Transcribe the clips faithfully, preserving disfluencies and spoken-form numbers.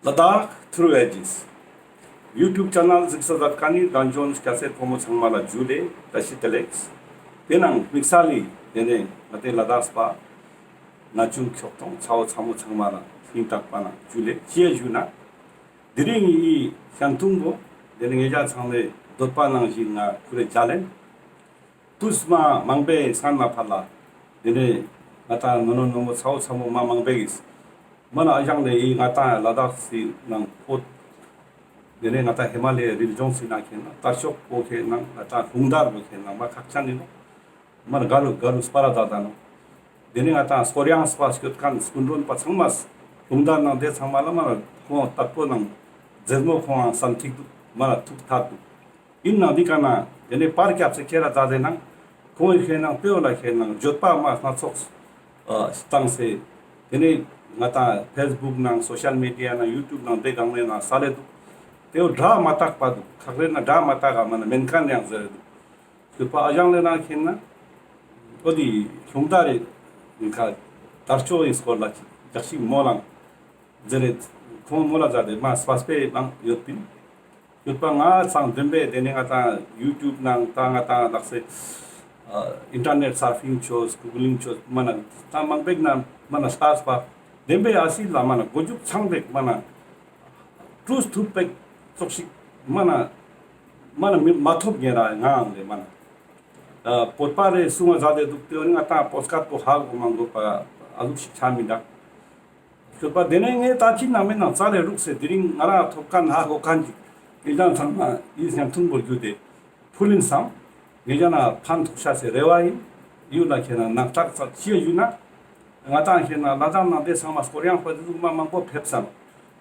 ལ་དྭགས་ཐྲུ་ཨེ་ཇིས་ཡུ་ཊུབ་ཆེ་ནལ་གཟིགས་ས་མཛད་མཁན་ནི་རྒན་གཞོན་སྐྱ་སེར་ཕོ་མོ་ཚང་མ་ལ་ཇུ་ལེ་བཀྲ་ཤིས་བདེ་ལེགས། དེ་ནང་དམིགས་བསལ་ལི་དེ་ནས་ང་ཏེ་ལ་དྭགས་པ་ན་ཆུང་ཁྱོག་ཐོང་ཚ་བོ་ཚ་མོ་ཚང་མ་ལ་སྙིང་ཐག་པ་ནས་ཇུ་ལེ་ཅི་ཡ་ཞུ་ན། དེ་རིང་ངི་ཞང་ཐུང་པོ་དེ་ནས་ངེད་ཅག་ཚང་མའི་འདོད་པ་ནང་བཞིན་ང་ཁུ་རེ་ཇ་ལེན། དུས་མ་མང་པོའི་སྔན་མ་ཕར་ལ། དེ་ནས་ང་ཏང་ནོ་ནོ་ནོ་མོ་ཚ་བོ་ཚ་མོ་མ་མང་པོ་གིས། མ་ན་ཨ་ཞང་ལེ་ཡི་ང་ཏང་ལ་དྭགས་སི་ནང་ཕོད། དེ་ནས་ང་ཏང་ཧི་མ་ལ་ཡའི་རི་ལྗོངས་སི་ནང་ཁེན་ན་དར་ལྕོག་པོ་ཁེན་ན་ང་ཏང་ལྷུང་དར་པོ་ཁེན་ན་མ་ཁག་ཅན་ཡིན་ནོག། མ་ན་ག་རུ་ག་རུ་སྤར་ར་ད་ད་ནོག། དེ་ནས་ང་ཏང་སྐོར་གཡང་སྤ་སྐྱོད་མཁན་སྐུ་མགྲོན་པ་ཚང་མ་ལྷུང་དར་ནང་དེ་ཚང་མ་ལ་མ་ན་ཁོང་དར་པོ་ནང་མཛེས་མོ་ཁོང་ཨང་སན་ཐིག་འདུག། མ་ན་ཐུག་ཐག་འདུག། ཡིན་ནང་འདི་ཀ་ན་དེ་ནས་པར་རྒྱབ་སེ་ཁྱེར་ར་ད་དེ་ནང་ཁོང་ཡི་ཁེན་ནང་ལྟེ་བ་ལ་ཁེན་ནང་བརྗོད་པ་མ་སྣ་ཚོགས་ཨ་བཏང་སེ། དེ་ནས་ང་ཏང་ཕེས་བུག་ནང་སོ་ཤལ་མི་ཌི་ཡ་ནང་ཡུ་ཊུབ་ནང་དེ་གང་ནས་ནང་ས་ལེ་འདུག། ལྟེ་བ་སྒྲ་མ་དག་པ་འདུག། ཁག་རེ་ན་སྒྲ་མ་དག་ག་མ་ན་མེན་ཁན་ཡང་ཟེར་འདུག། སྐྱོད་པ་ཨ་ཞང་ལེ་ནང་ཁེན་ན་འོ་དེ་ལྷུང་དར་རེ་ཁ་དར་ལྕོག་ཡི་སྐོར་ལ་ཅིག་ཞིག་མོ་ལང་། ཟེར་རེ་ཁོང་མོ་ལ་ཟ་དེ་མ་སྤ་སྤེ་མང་ཡོད་པིན། ཡོད་པ་ང་ཚང་བདེན་པའི་དེ་ནས་ང་ཏང་ཡུ་ཊུབ་ནང་ད་ང་ཏང་ལགས་སེ་ཨ་ཨིན་ཊར་ནེཊ་སར་ཕིང་ཅོས་གུ་གི་ལིང་ཅོས་མ་ན་ད་མང་པེག་ན་མ་ན་སྟ་སྤ་བདེན་པའི་ཨ་སི་ལ་མ་ན་གོ་འཇུག་ཚང་པེག་མ་ན་ཀྲུས་ཐུབ་པེག་ཙོགས་ཤིག་མ་ན་མ་ན་མི་མ་ཐོབ་ཉེ་ར་ང་ཨང་ལེ་མ་ན་ཨ་བོད་པ་རེ་གསུང་བ་ཟ་དེ་འདུག། དེ་ནི་ང་ཏང་པོ་སྐད་པོ་ཧ་གོ་མ་གོ་པ་ཨ་ཟུག་ཤིག་ཆ་མི་འདུག། སྐྱོད་པ་དེ་ནས་ངས་ད་ཅི་ནང་མེད་ནང་རྩ་ལས་རུག་སེ་དེ་རིང་ང་རང་ཐོབ་མཁན་ཧ་གོ་མཁན་གྱི་ཡིན་ཙང་ཚང་མ་ཡིད་སྙིང་ཐུང་པོ་རྒྱུ་དེ་ཕུལ་ཡིན་སམ། ངེད་ཅག་ན་ཕན་ཐོགས་ཤ་སེ་རེ་བ་ཡིན། ཡུལ་ལ་ཁེན་ན་ནག་ཐག་ཚ་ཅི་ཡ་ཡུལ་ན། ང་ཏང་ཁེན་ན་ལ་དྭགས་ནང་དེ་ཚང་མ་སྐོར་ཡང་པ་དེ་ཟུག་མ་མང་པོ་ཕེབས་སམ།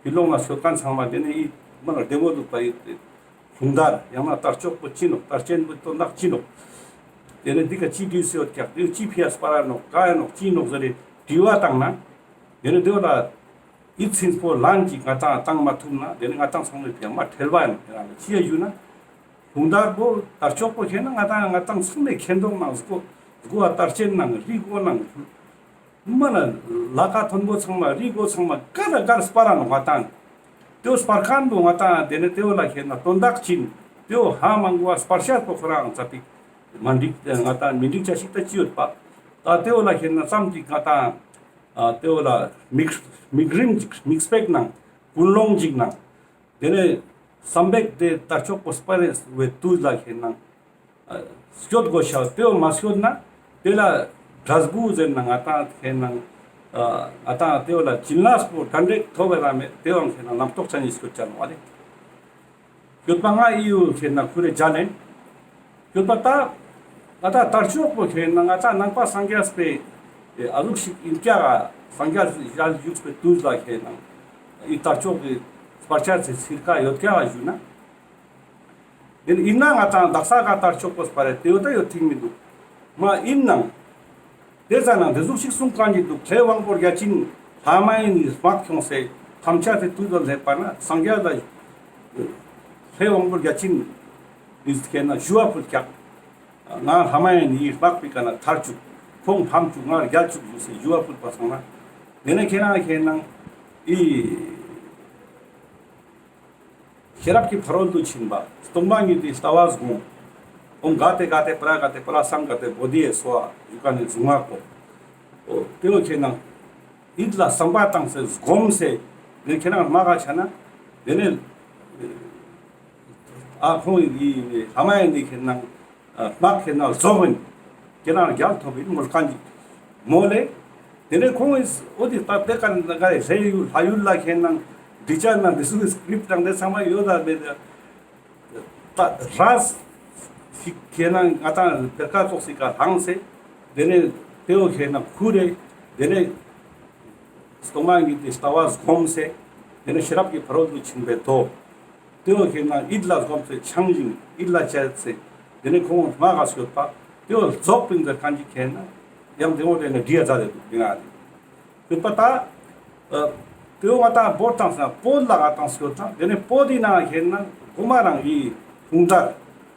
ཕི་ལོག་ན་ཤོད་མཁན་ཚང་མ་དེ་ནས་ཡིད་མ་ན་བདེ་མོ་འདུག་པ་ཡིན་ཏེ། ལྷུང་དར་ཡང་ན་དར་ལྕོག་པོ་ཅི་ནོག། དར་ཆེན་པོ་དོན་དག་ཅི་ནོག། དེ་ནས་འདི་ག་ཅི་དུས་སེ་ཡོད་ཀྱག། འདི་ཅི་ཕི་ཡ་སྤར་ར་ནོག། ག་ཡ་ནོག་ཅི་ནོག་ཟེར་རེ་དྲི་བ་བཏང་ན། དེ་ནས་དེ་བ་ལ་ཡིད་ཚིམ་པོ་ལན་ཅིག་ང་ཏང་བཏང་མ་ཐུབ་ན་དེ་ནས་ང་ཏང་ཚང་མའི་ཕི་ཡ་མ་ཁྲེལ་བ་ཡིན་ནོག། དེ་ན་ཅི་ཡ་ཞུ་ན། ལྷུང་དར་པོ་དར་ལྕོག་པོ་ཁེན་ན་ང་ཏང་ང་ཏང་ཚང་མའི་ཁེན་རྡོག་ནང་སྒོ་སྒོ་བ་དར་ཆེན་ནང་རི་སྒོ་ནང་། མ་ན་ལ་ཀ་མཐོན་པོ་ཚང་མ་རི་སྒོ་ཚང་མ་ག་ད་གར་སྤར་ར་ནོག་ང་ཏང་། དེ་བོ་སྤར་མཁན་པོ་ང་ཏང་དེ་ནས་དེ་བོ་ལ་ཁེན་ན་དོན་དག་ཅི་ཡིན། དེ་བོ་ཧ་མ་གོ་བ་སྤར་ཤ་པོ་ཁོ་རང་ཙ་པིག་མ་འགྲིག་ང་ཏང་མི་འགྲིག་ཆ་ཞིག་ད་ཅི་ཡོད་པ། ད་དེ་བོ་ལ་ཁེན་ན་ཙམ་ཅིག་ང་ཏང་ཨ་དེ་བོ་ལ་མིག་མིག་རིམ་ཅིག་མིག་སྤེག་ནང་ཀུན་སློང་ཅིག་ནང་། དེ་ནས་བསམ་པེག་དེ་དར་ལྕོག་པོ་སྤར་རེ་བའི་དུས་ལ་ཁེན་ན་ཨ་སྐྱོད་དགོས་ཤ། དེ་བོ་མ་སྐྱོད་ན་དེ་ལ་འབྲས་བུ་ཟེར་ན་ང་ཏང་ཁེན་ན་ཨ་ང་ཏང་དེ་བོ་ལ་བྱིན་རླབས་པོ་དྲན་རེག་ཐོབ་པ་ར་མེད། དེ་བོ་ཁེན་ན་རྣམ་རྟོག་ཅན་ནི་སྐྱོད་ཅན་བ་ལེ། སྐྱོད་པ་ང་ཨི་ཡུ་ཁེན་ན་ཁུ་རེ་ཇ་ལེན། སྐྱོད་པ་ད་ང་ཏང་དར་ལྕོག་པོ་ཁེན་ན་ང་ཏང་ནང་པ་སངས་རྒྱས་པའི་ཨ་ལུག་ཞིག་ཡིན་ཀྱག། སངས་རྒྱས་ཞལ་བཞུགས་པའི་དུས་ལ་ཁེན་ན་ཨི་དར་ལྕོག་གི་སྤར་ཆ་ཚེ་ཚིར་ཁ་ཡོད་ཀྱག་ཞུ་ན། དེ་ནི་ཡིན་ན་ང་ཏང་དག་ས་ག་དར་ལྕོག་པོ་སྤར་རེ་དེ་བོ་ད་ཡོད་ཐིག་མི་འདུག། མ་ཡིན་ནང་དེ་ཙ་ན་འདི་ཟུག་ཞིག་གསུང་མཁན་གྱི་འདུག། ལྷའི་དབང་པོ་བརྒྱ་བྱིན་ལྷ་མ་ཡིན་ནི་དམག་ཁྱོངས་སེ་ཐམས་ཅད་དེ་དུས་ལ་སླེབས་པ་ན་སངས་རྒྱས་ལ་ལྷའི་དབང་པོ་བརྒྱ་བྱིན་ནི་ཁེན་ན་ཞུ་བ་ཕུལ་ཀྱག། ང་ལྷ་མ་ཡིན་ནི་དམག་པའི་ཀ་ན་ཐར་བཅུག། ཁོང་ཕམ་བཅུག། ང་རྒྱལ་བཅུག་ཞུ་སེ་ཞུ་བ་ཕུལ་པ་སོང་ན། དེ་ནས་ཁྱེད་རང་ཁེན་ན་ཨི། ཤེས་རབ་ཀྱི་ཕ་རོལ་ཏུ་ཕྱིན་པ་སྟོང་པ་ཉིད་དེ་ལྟ་བ་སྒོམ། ཨོཾ་ག་ཏེ་ག་ཏེ་པ་ར་ག་ཏེ་པ་ར་སཾ་ག་ཏེ་བོ་དྷི་ཡེ་སྭཱ་ཧཱ་ཞུ་མཁན་ནི་གཟུངས་སྔགས་པོ། ཨོ་དེ་བོ་ཁེན་ན་ཡིད་ལ་བསམ་པ་བཏང་སེ་སྒོམ་སེ་ནི་ཁྱེད་རང་མ་ག་ཆ་ན་དེ་ནས་ཨ་ཁོང་ཡི་ལྷ་མ་ཡིན་ནི་ཁེན་ན། དམག་ཁེན་ན་རྫོགས་ཡིན། ཁྱེད་རང་རྒྱལ་ཐོབ་ཡིན་མོལ་མཁན་གྱི་མོལ་ལེ། དེ་ནས་ཁོང་གིས་འོ་དེ་ད་དེ་ཀ་ནི་ལྷ་ཡུལ་ལྷ་ཡུལ་ལ་ཁེན་ན་འདི་ཅག་ན་འདི་ཚོའི་སི་ཀྲིབ་དང་དེ་ཚང་མ་ཡོད་ད་མེད་ད། ད་ར་ཞིག་ཁེན་ན་ང་ཏང་བེར་ཀ་ཙོགས་ཤིག་ག་ལྷང་སེ། དེ་ནས་དེ་བོ་ཁེན་ན་ཁུར་རེ། དེ་ནས་སྟོང་པ་ཉིད་དེ་ལྟ་བ་སྒོམ་སེ། དེ་ནས་ཤེས་རབ་ཀྱི་ཕ་རོལ་ཏུ་ཕྱིན་པའི་མདོ། དེ་བོ་ཁེན་ན་ཡིད་ལ་སྒོམ་སེ་ཆང་ཞིང་ཡིད་ལ་བྱས་སེ། དེ་ནས་ཁོང་མ་ག་སྐྱོད་པ། དེ་བོ་རྫོགས་པིན་ཟེར་མཁན་གྱི་ཁེན་ན་ཡང་དེ་བོ་དེ་ནས་འདྲི་ཡ་ཛ་དེ་འདུག་དེ་ན་དེ། སྐྱོད་པ་ད། དེ་བོ་ང་ཏང་བོ་བཏང་ས་བོད་ལ་ང་ཏང་སྐྱོད་དང་དེ་ནས་བོད་དེ་ན་ཁེན་ན་གོ་མ་རང་ཡི་ལྷུང་དར།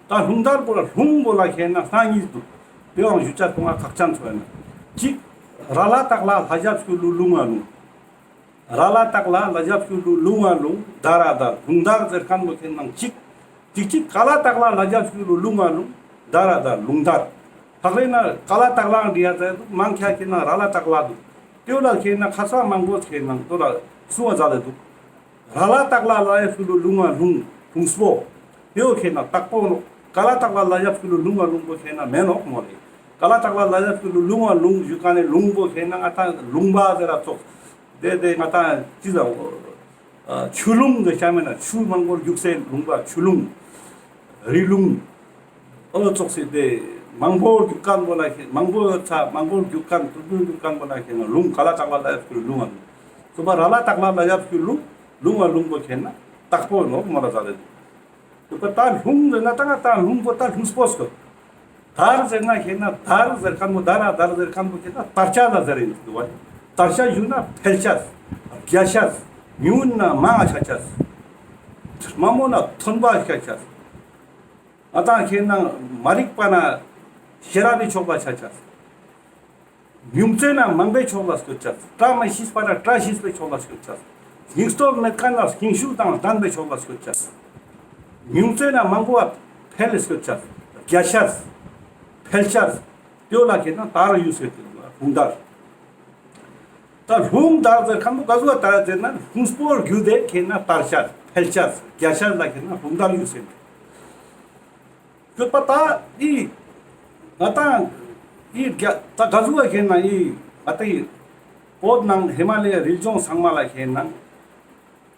ད་ལྷུང་དར་པོ་ལ་ལྷུང་པོ་ལ་ཁེན་ན་སྣ་གཉིས་འདུག། དེ་བོའང་ཞུ་ཆ་ཁོང་ང་ཁག་ཅན་ཚོ་ཡིན་ན། གཅིག། ར་ལ་དྭགས་ལ་ལྷ་ཞབས་སུ་ལུ་ལུང་ང་ལུང་། ར་ལ་བཏགས་ལ་ལ་ཞབས་ཀྱུ་ལུ་ལུང་ང་ལུང་། དར་ར་དར། ལུང་དར་ཟེར་ཁན་བོ་ཁེ་ནང་ཅིག་ཅིག་ཅིག་ཀ་ལ་བཏགས་ལ་ལ་ཞབས་ཀྱུ་ལུ་ལུང་ང་ལུང་། དར་ར་དར། ལུང་དར། ཕག་ལེ་ན་ཀ་ལ་བཏགས་ལའང་བྲི་ཡ་ཛད་དུག་མང་ཆེ་ཁེ་ནང་ར་ལ་བཏགས་ལ་དུག་དེ་བོ་ལ་ཁེ་ནང་ཁ་ས་མང་པོ་ཁེ་ནང་དོ་ར་སུ་བ་ཛད་དེ་དུག་ར་ལ་བཏགས་ལ་ལ་ཞབས་ཀྱུ་ལུ་ལུང་ང་ལུང་། ལྷུང་སྤོ། དེ་བོ་ཁེ་ནང་བཏགས་པོ་ནོག་ཀ་ལ་བཏགས་ལ་ལ་ཞབས་ཀྱུ་ལུ་ལུང་ང་ལུང་པོ་ཁེ་ནང་མེན་ནོག་མོ་ལེ། ཀ་ལ་བཏགས་ལ་ལ་ཞབས་ཀྱུ་ལུ་ལུང་ང་ལུང་ཞུ་ཁན་ནི་ལུང་པོ་ཁེ་ནང་ང་ཏང་ལུང་པ་ཟེར་ར་ཙོགས། དེ་དེ་ང་ཏང་ཅི་ཟེར་ཆུ་ལུང་ཟེར་ཆ་མེད་ན་ཆུ་མང་པོ་རྒྱུག་སའི་ལུང་པ་ཆུ་ལུང་། རི་ལུང་། འོ་ཙོགས་སེ་དེ་མང་པོ་རྒྱུག་ཁན་བོ་ལ་ཁེ་མང་པོ་ཡོད་ས་མང་པོ་རྒྱུག་ཁན་ཏུར་ཏུར་རྒྱུག་ཁན་བོ་ལ་ཁེ་ནང་ལུང་། ཀ་ལ་བཏགས་ལ་ལ་ཞབས་ཀྱུ་ལུ་ལུང་ང་ལུང་། སོ་པ་ར་ལ་བཏགས་ལ་ལ་ཞབས་ཀྱུ་ལུ་ལུང་ང་ལུང་པོ་ཁེ་ནང་བཏགས་པོ་ནོག་མོ་ལ་ཟ་ལེ་དུག་ད་ལྷུང་ཟེར་ན་ད་ང་ད་ལྷུང་པོ་ད་ལྷུང་སྤོ་སྐོ། དར་ཟེར་ན་ཁེ་ན་དར་ཟེར་ཁན་བོ་དར་ར་དར་ཟེར་ཁན་བོ་ཁེ་ན་དར་ཆ་ལ་ཟེར་ཡིན་དུག་བ། དར་ཆ་ཞུ་ན་འཕེལ་ཆས། རྒྱས་ཆས། ཉུང་ན་མང་ཆ་ཆས། མ་མོ་ན་ཐོན་པ་ཆ་ཆས། ང་ཏང་ཁེ་ན་མ་རིག་པ་ན་ཤེས་རབ་བི་ཆོག་པ་ཆ་ཆས། ཉུང་ཙེ་ན་མང་པོའི་ཕྱོགས་ལ་སྐྱོད་ཅེས། བཀྲ་མི་ཤིས་པ་ན་བཀྲ་ཤིས་པའི་ཕྱོགས་ལ་སྐྱོད་ཅེས། སྙིང་སྟོབས་མེད་ཁན་ལ་སྙིང་ཤུགས་དང་ལྡན་པའི་ཕྱོགས་ལ་སྐྱོད་ཅེས། ཉུང་ཙེ་ན་མང་པོ་འཕེལ་སྐྱོད་ཅེས། རྒྱས་ཤེས། འཕེལ་ཤེས། དེ་བོ་ལ་ཁེ་ན་དར་ཡུ་སེ་ལྷུང་དར། ད་ལྷུང་དར་ཟེར་ཁན་བོ་ག་ཟུག་དར་ཟེར་ན་ལྷུང་སྤོ་རྒྱུ་དེ་ཁེ་ན་དར་ཤེས་འཕེལ་ཤེས་རྒྱས་ཤེས་ལ་ཁེ་ན་ལྷུང་དར་ཡུ་སེ། ཡོད་པ་ད་ཨི་ང་ཏང་ཨི་རྒྱ་ད་ག་ཟུག་ལ་ཁེ་ན་ཨི་ང་ཏང་ཨི་བོད་ནང་ཧི་མ་ལ་ཡའི་རི་ལྗོངས་ཚང་མ་ལ་ཁེ་ན་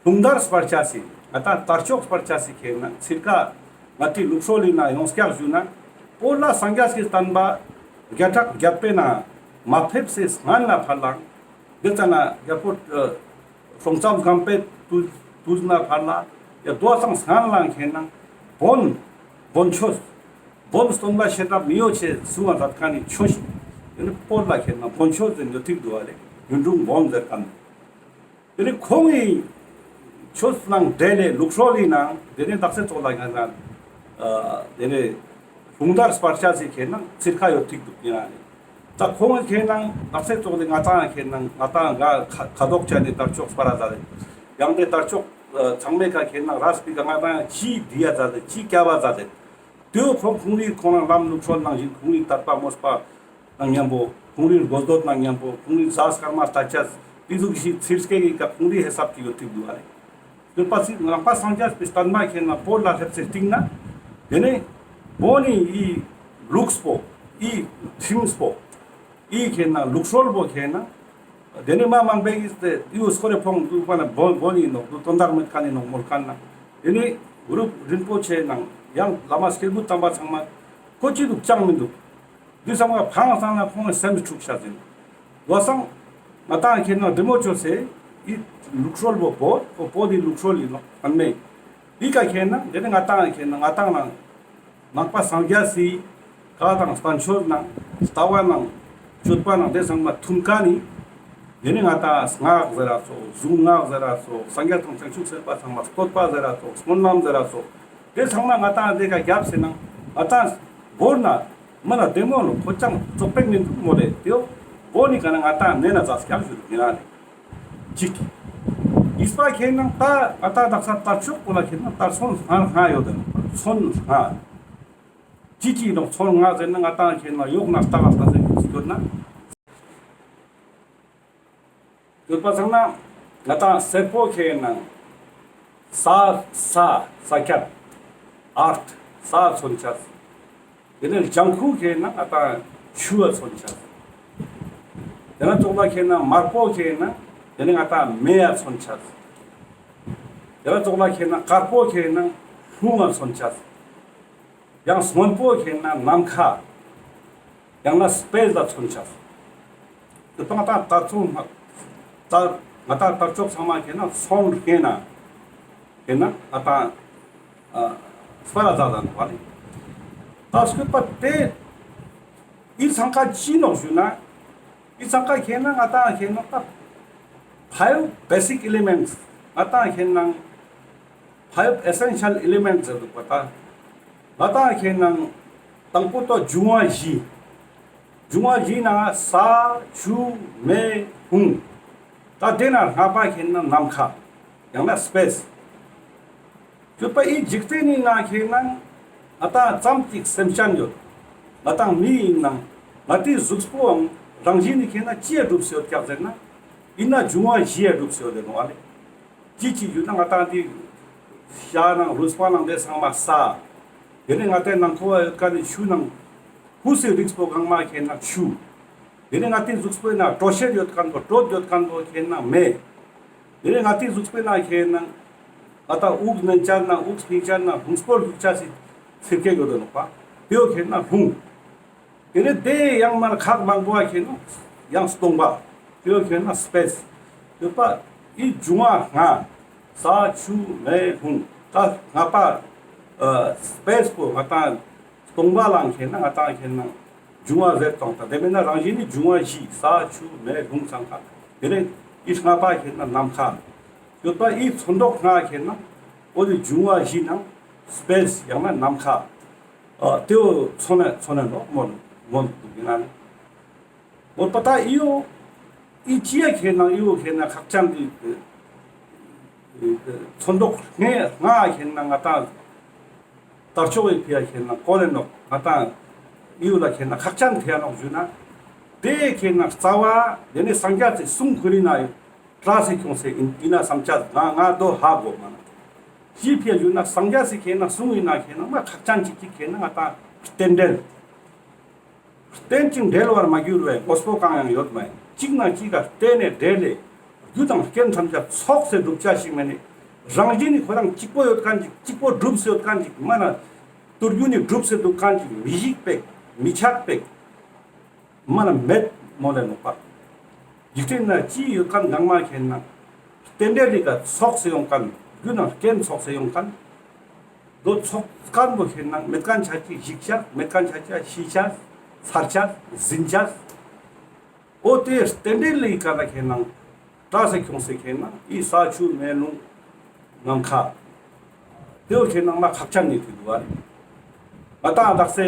ལྷུང་དར་སྤར་ཆ་སི་ང་ཏང་དར་ལྕོག་སྤར་ཆ་སི་ཁེ་ན་ཚིར་ཀ་ང་ཏི་ལུགས་སྲོལ་ལི་ན་ཡོངས་བསྐྱར་ཞུ་ན་བོད་ལ་སངས་རྒྱས་སི་བསྟན་པ་བརྒྱ་ཕྲག་བརྒྱད་པའི་ནང་མ་ཕེབས་སེ་སྔན་ལ་ཕར་ལ་འདི་ཙ་ན་རྒྱལ་པོ་ཨ་སྲོང་བཙན་སྒམ་པོའི་དུས་དུས་ན་ཕར་ལ་ཡ་དོ་སང་སྔན་ལ་ཁེ་ན་བོན་བོན་ཆོས་བོན་སྟོན་པ་བཤད་གྲྭ་མི་ཡོད་ཆེ་སུ་བ་མཛད་ཁན་ནི་ཆོས་ཤིག་དེ་ནི་བོད་ལ་ཁེ་ན་བོན་ཆོས་ཟེར་འདི་ཐིག་འདུག་བ་ལེ། གཡུང་དྲུང་བོན་ཟེར་ཁན་དེ་ནི་ཁོང་གི་ཆོས་ནང་འབྲེལ་ལེ་ལུགས་སྲོལ་ལི་ནང་དེ་ནི་དག་ས་ཙོགས་ལ་ང་ན་ཨ་དེ་ནི་ལྷུང་དར་སྤར་ཆ་སི་ཁེ་ན་ཚིར་ཀ་ཡོད་ཐིག་འདུག་ཡིན་ན་ནི། ད་ཁོང་ཁེ་ན་ང་ཚེ་ཙོགས་ལེ་ང་ཏང་ཁེ་ན་ང་ཏང་ང་ཁ་ཁ་དོག་ཆ་ནི་དར་ལྕོག་སྤར་ར་ཛད་ལེ། ཡང་དེ་དར་ལྕོག་ཚང་མའི་ཀ་ཁེ་ན་རས་པི་ཀ་ང་ཏང་ཅི་བྲི་ཡ་ཛད་ལེ་ཅི་སྐྱ་བ་ཛད་ལེ། དེ་བོ་ཁོང་ཁོང་རི་ཁོང་རང་ལམ་ལུགས་སྲོལ་ནང་བཞིན་ཁོང་རི་དད་པ་མོས་པ་ནང་མཉམ་པོ་ཁོང་རི་དགོས་འདོད་ནང་མཉམ་པོ་ཁོང་རི་ཟས་སྐར་མ་ལྟ་ཆས་དེ་ཟུག་ཞིག་ཚིར་སྐྱེ་གི་ཀ་ཁོང་རི་ཧེ་སབ་ཀྱི་ཡོད་ཐིག་འདུག་བ་ལེ། ཡོད་པ་སི་ནང་པ་སངས་རྒྱས་པའི་བསྟན་པ་ཁེ་ན་བོད་ལ་ལེབས་སེ་སྟིང་ན་དེ་ནི་བོད་ནི་ཨི་ལུགས་པོ་ཨི་ཁྲིམས་པོ་ཨི་ཁེ་ན་ལུགས་སྲོལ་པོ་ཁེ་ན་དེ་ནི་མ་མང་པོའི་གིས་དེ་ཡུ་སྐོར་རེ་ཕོང་འདུག་པ་ན་བོད་བོད་ནི་ནོག་འདུག་དོན་དག་མེད་ཁན་ནི་ནོག་མོལ་ཁན་ན་དེ་ནི་གུ་རུ་རིན་པོ་ཆེ་ནང་ཡང་བླ་མ་སྐྱེས་བུ་དམ་པ་ཚང་མ་ཁོ་ཅི་འདུག་ཅང་མི་འདུག་འདི་ཚང་མ་ཕང་སང་ན་ཁོང་སེམས་འཁྲུག་ཤ་ཟིན། ལོ་སང་ང་ཏང་ཁེ་ན་འདི་མོ་ཆོས་སེ་ཨི་ལུགས་སྲོལ་བོ་བོ་བོ་བོད་ཨི་ལུགས་སྲོལ་ཨིན་ནོག་ཨན་མེ། འདི་ཀ་ཁེ་ན་དེ་ནི་ང་ཏང་ཁེ་ན་ང་ཏང་ནང་ནང་པ་སངས་རྒྱས་སི་བཀའ་དང་བསྟན་བཅོས་ནང་ལྟ་བ་ནང་སྤྱོད་པ་ནང་དེ་ཚང་མ་མཐུན་ཁན་ནི་དེ་ནི་ང་ཏང་སྔགས་ཟེར་ར་ཚོ་གཟུངས་སྔགས་ཟེར་ར་ཚོ་སངས་རྒྱས་དང་བྱང་ཆུབ་སེམས་དཔའ་ཚང་མ་བསྟོད་པ་ཟེར་ར་ཚོ་སྨོན་ལམ་ཟེར་ར་ཚོ། དེ་ཚང་མ་ང་ཏང་དེ་ཀ་རྒྱབ་སེ་ན་ང་ཏང་བོར་ན་མི་ན་བདེ་མོ་ལོ་ཁོ་ཅང་ཙོག་པེག་མིན་འདུག་མོ་ལེ། དེའོ་བོ་ནི་ཀ་ན་ང་ཏང་ནེ་ན་ཛ་སྐྱབས་ཞུ་རུ་ཡིན་ན་ལེ། ཅིག་ཨིས་པ་ཁེ་ན་ད་ང་ཏང་དག་ས་དར་ལྕོག་པོ་ལ་ཁེ་ན་དར་ཚོན་སྔར་སྔ་ཡོད་དེ་ཚོན་སྔ་ཅི་ཅི་ནོག་ཚོན་སྔ་ཟེར་ན་ང་ཏང་ཁེ་ན་ཡོག་ན་ལྟ་བ་ལྟ་ཟེར་ཡོད་ན། ཡོད་པ་སང་ན་ང་ཏང་སེར་པོ་ཁེ་ན་ས་ས་ས་ཁྱབ་ཨརཐ་ས་མཚོན་ཆ། དེ་ནས་ལྗང་ཁུ་ཁེ་ན་ང་ཏང་ཆུ་བ་མཚོན་ཆ། དེ་ན་ཙོགས་ལ་ཁེ་ན་དམར་པོ་ཁེ་ན་དེ་ནས་ང་ཏང་མེ་ཡ་མཚོན་ཆ། དེ་ན་ཙོགས་ལ་ཁེ་ན་དཀར་པོ་ཁེ་ན་རླུང་ང་མཚོན་ཆ། ཡང་སྔོན་པོ་ཁེ་ན་ནམ་མཁའ། ཡང་ན་སྤེས་ལ་མཚོན་ཆ། དེ་ང་ཏང་དར་ཚོན་ང་ཏང་ང་ཏང་དར་ལྕོག་ཚང་མ་ཁེ་ན་སོང་ཁེ་ན་ཁེ་ན་ང་ཏང་ཨ་སྤར་ར་ཛ་ཛ་ནོག་པ་ལེ། ད་སྐུད་པ་དེ་ཨི་ཚང་ཀ་ཅི་ནོག་ཞུ་ན། ཨི་ཚང་ཀ་ཁེ་ན་ང་ཏང་ཁེ་ན་ད་ཕའིབ་བེ་སིག་ཨི་ལི་མེནྚ་ང་ཏང་ཁེ་ན་ཕའིབ་ཨེ་སེན་ཤལ་ཨི་ལི་མེནྚ་ཟེར་འདུག་པ། ད་ང་ཏང་ཁེ་ན་དང་པོ་ཏོ་འབྱུང་བ་བཞི། འབྱུང་བ་བཞི་ནང་ས་ཆུ་མེ་རླུང་། ད་དེ་ན་ལྔ་པ་ཁེ་ན་ནམ་མཁའ། ཡང་ན་སྤེས། ཡོད་པ་ཨི་འཇིག་རྟེན་ནི་ནང་ཁེ་ན་ང་ཏང་ཙམ་ཅིག་སེམས་ཅན་ཡོད། ང་ཏང་མི་ཡིན་ནང་ང་ཏིའི་གཟུགས་པོའང་རང་བཞིན་ནི་ཁེ་ན་ཅི་ཡ་གྲུབ་སེ་ཡོད་ཀྱག་ཟེར་ན། ཨིན་ན་འབྱུང་བ་བཞི་ཡ་གྲུབ་སེ་ཡོད་དེ་ནོག་ཨ་ལེ། ཅི་ཅི་ཡོད་ན་ང་ཏང་དེ་ཤ་ནང་རུས་པ་ནང་དེ་ཚང་མ་ས། དེ་ནས་ང་ཏའི་ནང་ཁོ་བ་ཡོད་ཀ་ནི་ཆུ་ནང་ཧུ་སི་རིགས་པོ་གང་མ་ཁེ་ན་ཆུ། དེ་ནས་ང་ཏིའི་གཟུགས་པོའི་ནང་དྲོད་གཤེར་ཡོད་མཁན་པོ་དྲོད་ཡོད་མཁན་པོ་ཁེ་ན་མེ། དེ་ནས་ང་ཏིའི་གཟུགས་པོའི་ནང་ཁེ་ན་ང་ཏང་དབུགས་ནན་ཆ་ན་དབུགས་ཕིང་ཆ་ན་ལྷུང་སྤོར་ལྷུག་ཆ་སི་ཚིར་ཀེ་ཡོད་དེ་ནོག་པ། དེའོ་ཁེ་ན་རླུང་། དེ་ནས་དེ་ཡང་མར་ཁག་མང་པོ་བ་ཁེ་ན་ཡང་སྟོང་པ། དེའོ་ཁེ་ན་སྤེས། ཡོད་པ་ཨི་འབྱུང་བ་ལྔ། ས་ཆུ་མེ་རླུང་། ད་ལྔ་པ་ཨ་སྤེས་པོ་ང་ཏང་སྟོང་པ་ལ་ཁེ་ན་ང་ཏང་ཁེ་ན་འབྱུང་བ་ཟེར་སྟོང་ད། དེ་མེད་ན་རང་བཞིན་ནི་འབྱུང་བ་བཞི། ས་ཆུ་མེ་རླུང་ཚང་ཁ། དེ་ནས་ཨི་ལྔ་པ་ཁེ་ན་ནམ་མཁའ། ཡོད་པ་ཨི་ཚོན་མདོག་ལྔ་ཁེ་ན་འོ་དེ་འབྱུང་བ་བཞི་ནང་སྤེས་ཡང་ན་ནམ་མཁའ། ཨ་དེའོ་ཚོན་ནེ་ཚོན་ནེ་ནོག་མོལ་མོལ་འདུག་ཡིན་ན་ནི། འོ་པ་ད་ཨི་བོ་ཨི་ཅི་ཡ་ཁེ་ན་ཨི་བོ་ཁེ་ན་ཁག་ཅན་དེ་ཚོན་མདོག་ལྔ་ལྔ་ཁེ་ན་ང་ཏང་དར་ལྕོག་གི་ཕི་ཡ་ཁེ་ན་གོ་ལེ་ནོག་ང་ཏང་ཨི་བོ་ལ་ཁེ་ན་ཁག་ཅན་ཐེ་ཡ་ནོག་ཞུ་ན། དེ་ཁེ་ན་རྩ་བ་དེ་ནས་སངས་རྒྱས་སི་གསུང་ཁུ་རི་ན་ཡོད། བཀྲ་སེ་ཁྱོང་སེ་ཨིན་ཨིན་ན་བསམ་ཆ་ང་ང་དོ་ཧ་གོ་མ་ན། ཅི་ཕི་ཡ་ཞུ་ན་སངས་རྒྱས་སི་ཁེ་ན་གསུང་ཨིན་ན་ཁེ་ན་མ་ཁག་ཅན་ཅིག་ཅིག་ཁེ་ན་ང་ཏང་རྟེན་འབྲེལ། རྟེན་ཅིང་འབྲེལ་བར་མ་གྱུར་བའི་དངོས་པོ་གང་ཡང་ཡོད་མ་ཡིན། གཅིག་ན་གཅིག་ག་བརྟེན་ནས་འབྲེལ་ལས་རྒྱུ་དང་རྐྱེན་ཐམས་ཅད་ཚོགས་སེ་གྲུབ་ཆ་ཞིག་མེད་ནས་རང་བཞིན་ནི་ཁོ་རང་གཅིག་པོ་ཡོད་མཁན་ཅིག་གཅིག་པོ་གྲུབ་སེ་ཡོད་མཁན་ཅིག་མ་ན་དུར་རྒྱུ་ནི་གྲུབ་སེ་འདུག་མཁན་ཅིག་མི་ཤིག་པེག་མི་ཆག་པེག་མ་ན་མེད་མོལ་ལེ་ནོག་པ། འཇིག་རྟེན་ན་ཅི་ཡོད་མཁན་གང་མ་ཁེ་ན་རྟེན་འབྲེལ་ལི་ཀ་ཚོགས་སེ་ཡོང་མཁན་རྒྱུ་དང་རྐྱེན་ཚོགས་སེ་ཡོང་མཁན། དོ་ཚོགས་མཁན་པོ་ཁེ་ན་མེད་མཁན་ཆ་ཅིག་ཞིག་ཆ་མེད་མཁན་ཆ་ཅིག་ཤི་ཆ་ཚར་ཆ་ཟིན་ཆ། འོ་དེ་རྟེན་འབྲེལ་ལི་ཀ་ན་ཁེ་ན་བཀྲ་སེ་ཁྱོང་སེ་ཁེ་ན་ཨི་ས་ཆུ་མེ་རླུང་ནམ་མཁའ། དེའོ་ཁེ་ན་མ་ཁག་ཅན་ནི་ཐུག་འདུག་ཨ་རེ། ང་ཏང་དག་སེ་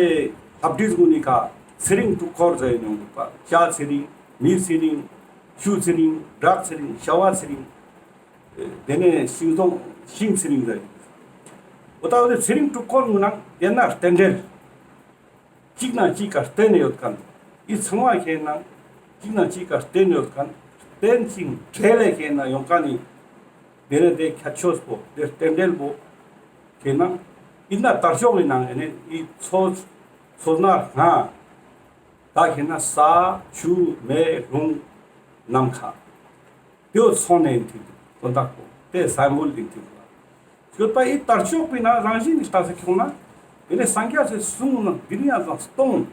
ལྷ་བྲིས་གུན་ནི་ཀ་ཚེ་རིང་དྲུག་འཁོར་ཟེར་ཡོང་འདུག་པ། བྱ་ཚེ་རིང་མི་ཚེ་རིང་ཆུ་ཚེ་རིང་བྲག་ཚེ་རིང་བྱ་བ་ཚེ་རིང་། དེ་ནས་ཤིང་སྡོང་ཤིང་ཚེ་རིང་ཟེར། འོ་ད་འོ་དེ་ཚེ་རིང་དྲུག་འཁོར་གུན་ནང་དེ་ན་རྟེན་འབྲེལ། གཅིག་ན་གཅིག་ག་བརྟེན་ནས་ཡོད་མཁན། ཨི་ཚང་མ་ཁེ་ན་གཅིག་ན་གཅིག་ག་བརྟེན་ནས་ཡོད་མཁན། རྟེན་ཅིང་འབྲེལ་ལས་ཁེ་ན་ཡོང་མཁན་ནི། དེ་ནས་དེ་ཁྱད་ཆོས་པོ་དེ་རྟེན་འབྲེལ་པོ་ཁེ་ན་ཨིན་ན་དར་ལྕོག་གི་ནང་ཨེ་ནས་ཨི་ཚོ་ཚོ་ན་ལྔ། ད་ཁེ་ན་ས་ཆུ་མེ་རླུང་ནམ་མཁའ། དེའོ་ཚོན་ནེ་ཨིན་ཐིག་དོན་དག་པོ་དེ་སམ་བོལ་ཨིན་ཐིག་ཡོད་པ་ཨི་དར་ལྕོག་པའི་ནང་རང་བཞིན་ནི་ལྟ་སེ་ཁྱོང་ན། དེ་ནས་སངས་རྒྱས་སི་གསུང་ན་འདི་ནི་ཡང་དང་སྟོང་།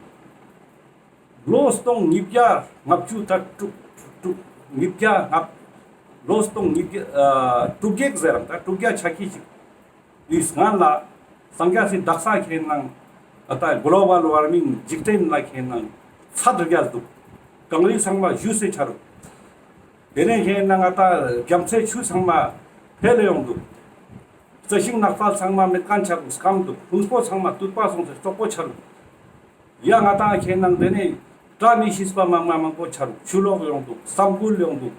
ལོ་སྟོང་ཉིས་བརྒྱ་ལྔ་བཅུ་དང་དྲུག་དྲུག་ཉིས་བརྒྱ་ལྔ། ལོ་སྟོང་ཉིས་བརྒྱ་ཨ་དྲུག་བརྒྱ་ཟེར་རམ་ད་དྲུག་བརྒྱ་ཆ་ཁྱི་ཅིག་ཨི་སྔན་ལ་སངས་རྒྱས་སི་དག་ས་ཁེ་ན་ཨ་ད་གློ་བལ་ཝར་མིང་འཇིག་རྟེན་ལ་ཁེ་ན་ཚ་དྲག་ཡ་འདུག་གངས་རི་ཚང་མ་ཞུ་སེ་ཆ་རུག་དེ་ནས་ཁེ་ན་ང་ད་རྒྱ་མཚོའི་ཆུ་ཚང་མ་འཕེལ་ཡོང་འདུག་རྩི་ཤིང་ནགས་ཚལ་ཚང་མ་མེད་མཁན་ཆ་རུག་སྐམ་འདུག་ལྷུང་པོ་ཚང་མ་དུད་པ་སོང་སེ་བཙོག་པོ་ཆ་རུག་ཡ་ང་ཏང་ཁེ་ན་དེ་ནས་བཀྲ་མི་ཤིས་པ་མང་མང་མང་པོ་ཆ་རུག་ཆུ་ལོག་ཡོང་འདུག་ས་འགུལ་ཡོང་འདུག་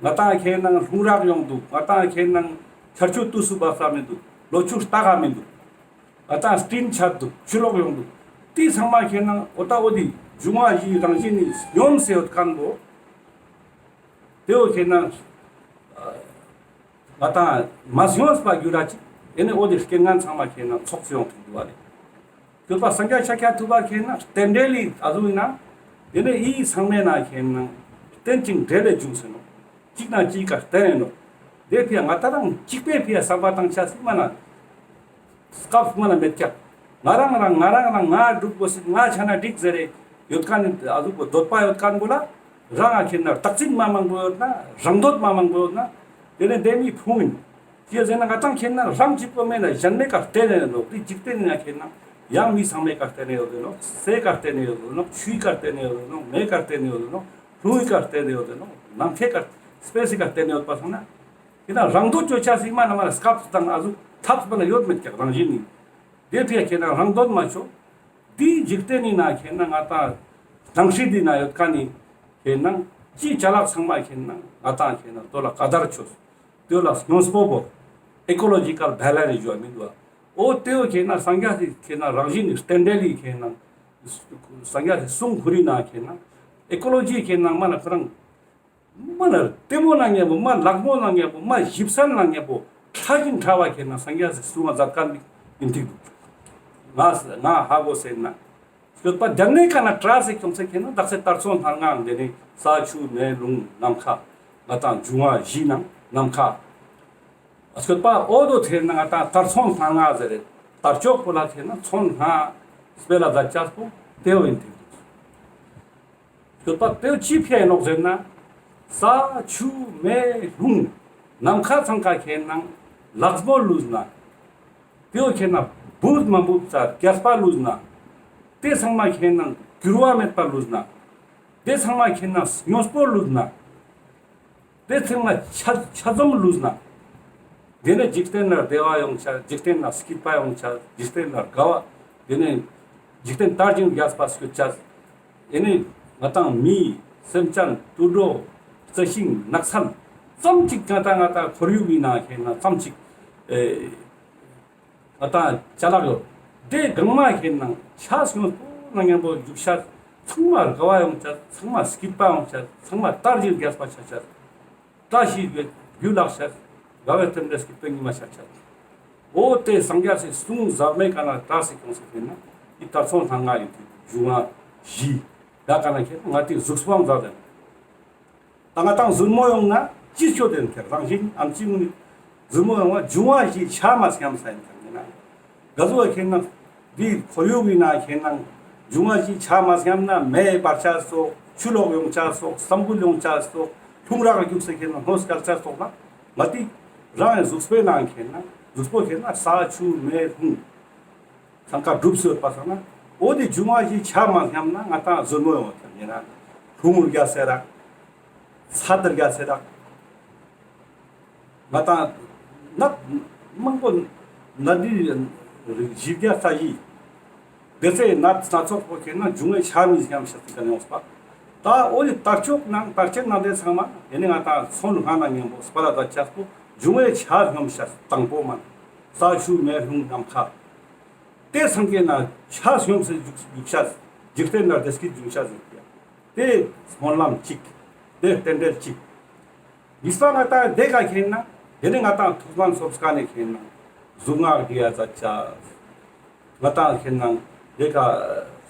ང་ཏང་ཁེ་ན་ལྷུང་རག་ཡོང་འདུག་ང་ཏང་ཁེ་ན་ཆར་ཆུ་དུས་སུ་བབས་ས་མི་འདུག་ལོ་ཕྱུགས་རྟག་ག་མི་འདུག་ང་ཏང་སྤྲིན་ཆ་འདུག་ཆུ་ལོག་ཡོང་འདུག་དེ་ཚང་མ་ཁེ་ན་འོ་ད་འོ་དེ་འབྱུང་བ་བཞིའི་རང་བཞིན་ནི་སྙོམས་སེ་ཡོད་མཁན་པོ། དེའོ་ཁེ་ན་ང་ཏང་མ་སྙོམས་པ་རྒྱུ་ར་ཅིག་ཨེ་ནས་འོ་དེ་རྐྱེན་ངན་ཚང་མ་ཁེ་ན་ཚོགས་སེ་ཡོང་ཐུབ་འདུག་པ་རེད། ཡོད་པ་སངས་རྒྱས་ཤཱཀྱ་ཐུབ་པ་ཁེ་ན་རྟེན་འབྲེལ་ལི་ཨ་ཟུག་ཡིན་ན། དེ་ནས་ཨི་ཚང་མའི་ནང་ཁེ་ན་རྟེན་ཅིང་འབྲེལ་ལས་བྱུང་ཟེར་ནོག་གཅིག་ན་གཅིག་ག་བརྟེན་ནས་ནོག་དེ་ཕི་ཡ་ང་ཏང་རང་གཅིག་པའི་ཕི་ཡ་བསམ་པ་བཏང་ཆ་སྲིད་མ་ན། སྐབས་མ་ན་མེད་ཀྱག་ང་རང་རང་ང་རང་རང་ང་སྒྲུབ་དགོས་སྲིད་ང་ཆ་ན་འགྲིག་ཟེར་རེ་ཡོད་མཁན་ནི་ཨ་ཟུག་པོ་འདོད་པ་ཡོད་མཁན་པོ་ལ་རང་ང་ཁེ་ན་རྟག་འཛིན་མ་མང་པོ་ཡོད་ན་རང་འདོད་མ་མང་པོ་ཡོད་ན་དེ་ནས་དེ་མི་ཕུང་ཡིན། ཅི་ཟེར་ན་ང་ཏང་ཁེ་ན་རང་གཅིག་པོ་མེད་ན་གཞན་མའི་ཀ་བརྟེན་ནས་ནོག་དེ་འཇིག་རྟེན་ནི་ན་ཁེ་ན་ཡང་མི་ཚང་མའི་ཀ་བརྟེན་ནས་ཡོད་དེ་ནོག་སའི་ཀ་བརྟེན་ནས་ཡོད་དེ་ནོག་ཆུའི་ཀ་བརྟེན་ནས་ཡོད་དེ་ནོག་མེའི་ཀ་བརྟེན་ནས་ཡོད་དེ་ནོག་རླུང་གི་ཀ་བརྟེན་ནས་ཡོད་དེ་ནོག་ནམ་མཁའི་ཀ་སྤེས་སི་ཀ་བརྟེན་ནས་ཡོད་པ་སོང་ན། དེ་ན་རང་འདོད་བཅོ་ཆ་ཞིག་མ་ན་མ་ན་སྐབས་སུ་དང་ཨ་ཟུག་ཐབས་སུ་མ་ན་ཡོད་མེད་ཀྱག་རང་བཞིན་ནི། དེ་ཕི་ཡ་ཁེ་ན་རང་འདོད་མ་བཅོ། དེའི་འཇིག་རྟེན་ནི་ན་ཁེ་ན་ང་ཏང་སྣང་སྲིད་འདི་ན་ཡོད་མཁན་ནི་ཁེ་ན་ ཅི་ཅ་ལག་ཚང་མ་ཁེ་ན་ང་ཏང་ཁེ་ན་དོ་ལ་ཀ་དར་ཆོས། དོ་ལ་སྙོམས་པོ་བོ། ཨི་ཀོ་ལོ་ཇི་ཀལ་བེ་ལེན་སི་ཞུ་བ་མི་འདུག་བ། འོ་དེའོ་ཁེ་ན་སངས་རྒྱས་སི་ཁེ་ན་རང་བཞིན་ནི་རྟེན་འབྲེལ་ལི་ཁེ་ན། སངས་རྒྱས་སི་གསུང་ཁུ་རི་ན་ཁེ་ན། ཨི་ཀོ་ལོ་ཇི་ཁེ་ན་མ་ན་ཁོ་རང་། མ་ན་ལྟད་མོ་ན་ཉམ་པོ་མ་ལག་མོ་ན་ཉམ་པོ་མ་ཞིབ་སན་ན་ཉམ་པོ་ཕྲ་ཞིང་ཕྲ་བ་ཁེ་ན་སངས་རྒྱས་སི་གསུང་བ་མཛད་ཁན་ནི་ཡིན་ཐིག་འདུག་ང་ང་ཧ་གོ་སེ་ན། སྐྱོད་པ་དེ་ནས་ཀ་ན་བཀྲ་སེ་ཁྱོང་སེ་ཁེ་ན་དག་སེ་དར་ཚོན་སྣ་ལྔ་འདི་ནི་ས་ཆུ་མེ་རླུང་ནམ་མཁའ། ང་ཏང་འབྱུང་བ་བཞི་ནང་ནམ་མཁའ། སྐྱོད་པ་འོ་དོ་ཐེ་ན་ང་ཏང་དར་ཚོན་སྣ་ལྔ་ཟེར་རེད། དར་ལྕོག་པོ་ལ་ཐེ་ན་ཚོན་ལྔ་སྤེལ་ལ་མཛད་ཅེས་པོ་དེའོ་ཡིན་ཐིག་འདུག་སྐྱོད་པ་དེའོ་ཅི་ཕི་ཡ་ནོག་ཟེར་ན། ས་ཆུ་མེ་རླུང་ནམ་མཁའ་ཚང་ཀ་ཁེ་ན་ལག་མོ་ལུས་ན། དེའོ་ཁེ་ན་བུད་མ་བུད་ཙ་རྒྱས་པ་ལུས་ན། དེ་ཚང་མ་ཁེ་ན་འགྱུར་བ་མེད་པ་ལུས་ན། དེ་ཚང་མ་ཁེ་ན་སྙོམས་པོ་ལུས་ན། དེ་ཚང་མ་ཆ་ཆ་ཚང་ལུས་ན། དེ་ནས་འཇིག་རྟེན་ན་བདེ་བ་ཡོང་ཆ། འཇིག་རྟེན་ན་སྐྱིད་པ་ཡོང་ཆ། འཇིག་རྟེན་ན་དགའ་བ། དེ་ནས་འཇིག་རྟེན་དར་ཞིང་རྒྱས་པ་སྐྱོད་ཆ། དེ་ནས་ང་ཏང་མི་སེམས་ཅན་དུད་འགྲོ་རྩི་ཤིང་ནགས་ཚལ་ཙམ་ཅིག་ང་ཏང་ང་ཏང་ཁོར་ཡུག་ཡིན་ན་ཁེ་ན་ཙམ་ཅིག་ཨེ། ང་ཏང་ཅ་ལག་ཡོད། དེ་གང་མ་ཁེ་ན་ཆ་སྙོམས་པོ་ན་ཉམ་པོ་འཇུག་ཤ། ཚང་མ་དགའ་བ་ཡོང་ཆ། ཚང་མ་སྐྱིད་པ་ཡོང་ཆ། ཚང་མ་དར་ཞིང་རྒྱས་པ་ཆ་ཆ། བཀྲ་ཤིས་པའི་རྒྱུ་ལག་ཆ། དགའ་བའི་རྟེན་འབྲེལ་སྐྱིད་པའི་ཉི་མ་ཆ་ཆ། འོ་དེ་སངས་རྒྱས་སི་གསུང་ཟབ་མོའི་ཀ་ན་བཀྲ་སེ་ཁྱོང་སེ་ཁེ་ན་འི་དར་ཚོན་སྣ་ལྔ་ཡིན་ཏེ་འབྱུང་བ་བཞི། ད་ཀ་ན་ཁེ་ན་ང་ཏི་གཟུགས་པོའང་མཛད་དེ། ད་ང་ཏང་ཟུར་མོ་ཡོང་ན་ཅི་ཆོ་དེ་ཁེ་རང་བཞིན་ཨམ་ཅི་མུ་ནི་ཟུར་མོ་ཡོང་བ་འབྱུང་བ་བཞི་ཆ་མ་སྙམ་ས་ཡིན་ཁེ་ན། ག་ཟུག་ཁེ་ན་འདི་ཁོར་ཡུག་ཡིན་ན་ཁེ་ན་འབྱུང་བ་བཞི་ཆ་མ་སྙམ་ན་མེ་འབར་ཆ་སོགས། ཆུ་ལོག་ཡོང་ཆ་སོགས། ས་འགུལ་ཡོང་ཆ་སོགས། རླུང་རག་རྒྱུག་སེ་ཁེ་ན་སྣོ་སྐལ་ཆ་སོགས་ལ་ང་ཏི་རང་གཟུགས་པོའི་ནང་ཁེ་ན་གཟུགས་པོ་ཁེ་ན་ས་ཆུ་མེ་རླུང་ཚང་ཀ་གྲུབ་སོ་ཡོད་པ་སང་ན། འོ་དེ་འབྱུང་བ་བཞི་ཆ་མ་སྙམ་ན་ང་ཏང་ཟུར་མོ་ཡོང་བ་ཁེ་ན་རླུང་རྒྱ་སེ་རག་ཚ་དར་རྒྱ་སེ་རག་ང་ཏང་ནད་མང་པོ་ནད་འདི་རིགས་བཞི་བརྒྱ་རྩ་བཞི། དེ་ཚེ་ནད་སྣ་ཚོགས་པོ་ཁེ་ན་འབྱུང་བའི་ཆ་མི་སྙམ་ཤ་ཏི་ཀ་ནས་ཡོངས་པ། ད་འོ་ལི་དར་ལྕོག་ནང་དར་ཆེན་ནང་དེ་ཚང་མ་ཡེ་ནི་ང་ཏང་ཚོན་ལྔ་ན་མཉམ་པོ་སྤར་ལ་ད་ཆ་པོ་འབྱུང་བའི་ཆ་སྙམ་ཤ་དང་པོ་མ། ས་ཆུ་མེ་རླུང་ནམ་མཁའ། དེ་ཚང་ཀེ་ན་ཆ་སྙོམས་སེ་འཇུག་འཇུག་ཤ། འཇིག་རྟེན་ལ་བདེ་སྐྱིད་འབྱུང་ཤ་ཟེར་ཏེ། དེ་སྨོན་ལམ་གཅིག་དེ་རྟེན་འབྲེལ་གཅིག་གཉིས་པ་ང་ཏང་དེ་ཀ་ཁེ་ན། དེ་ནས་ང་ཏང་ཐུགས་སྨོན་སོབ་སྐ་ནས་ཁེ་ན། གཟུངས་སྔགས་འདི་ཡ་མཛད་ཅས། ང་ཏང་ཁེ་ན་དེ་ཀ་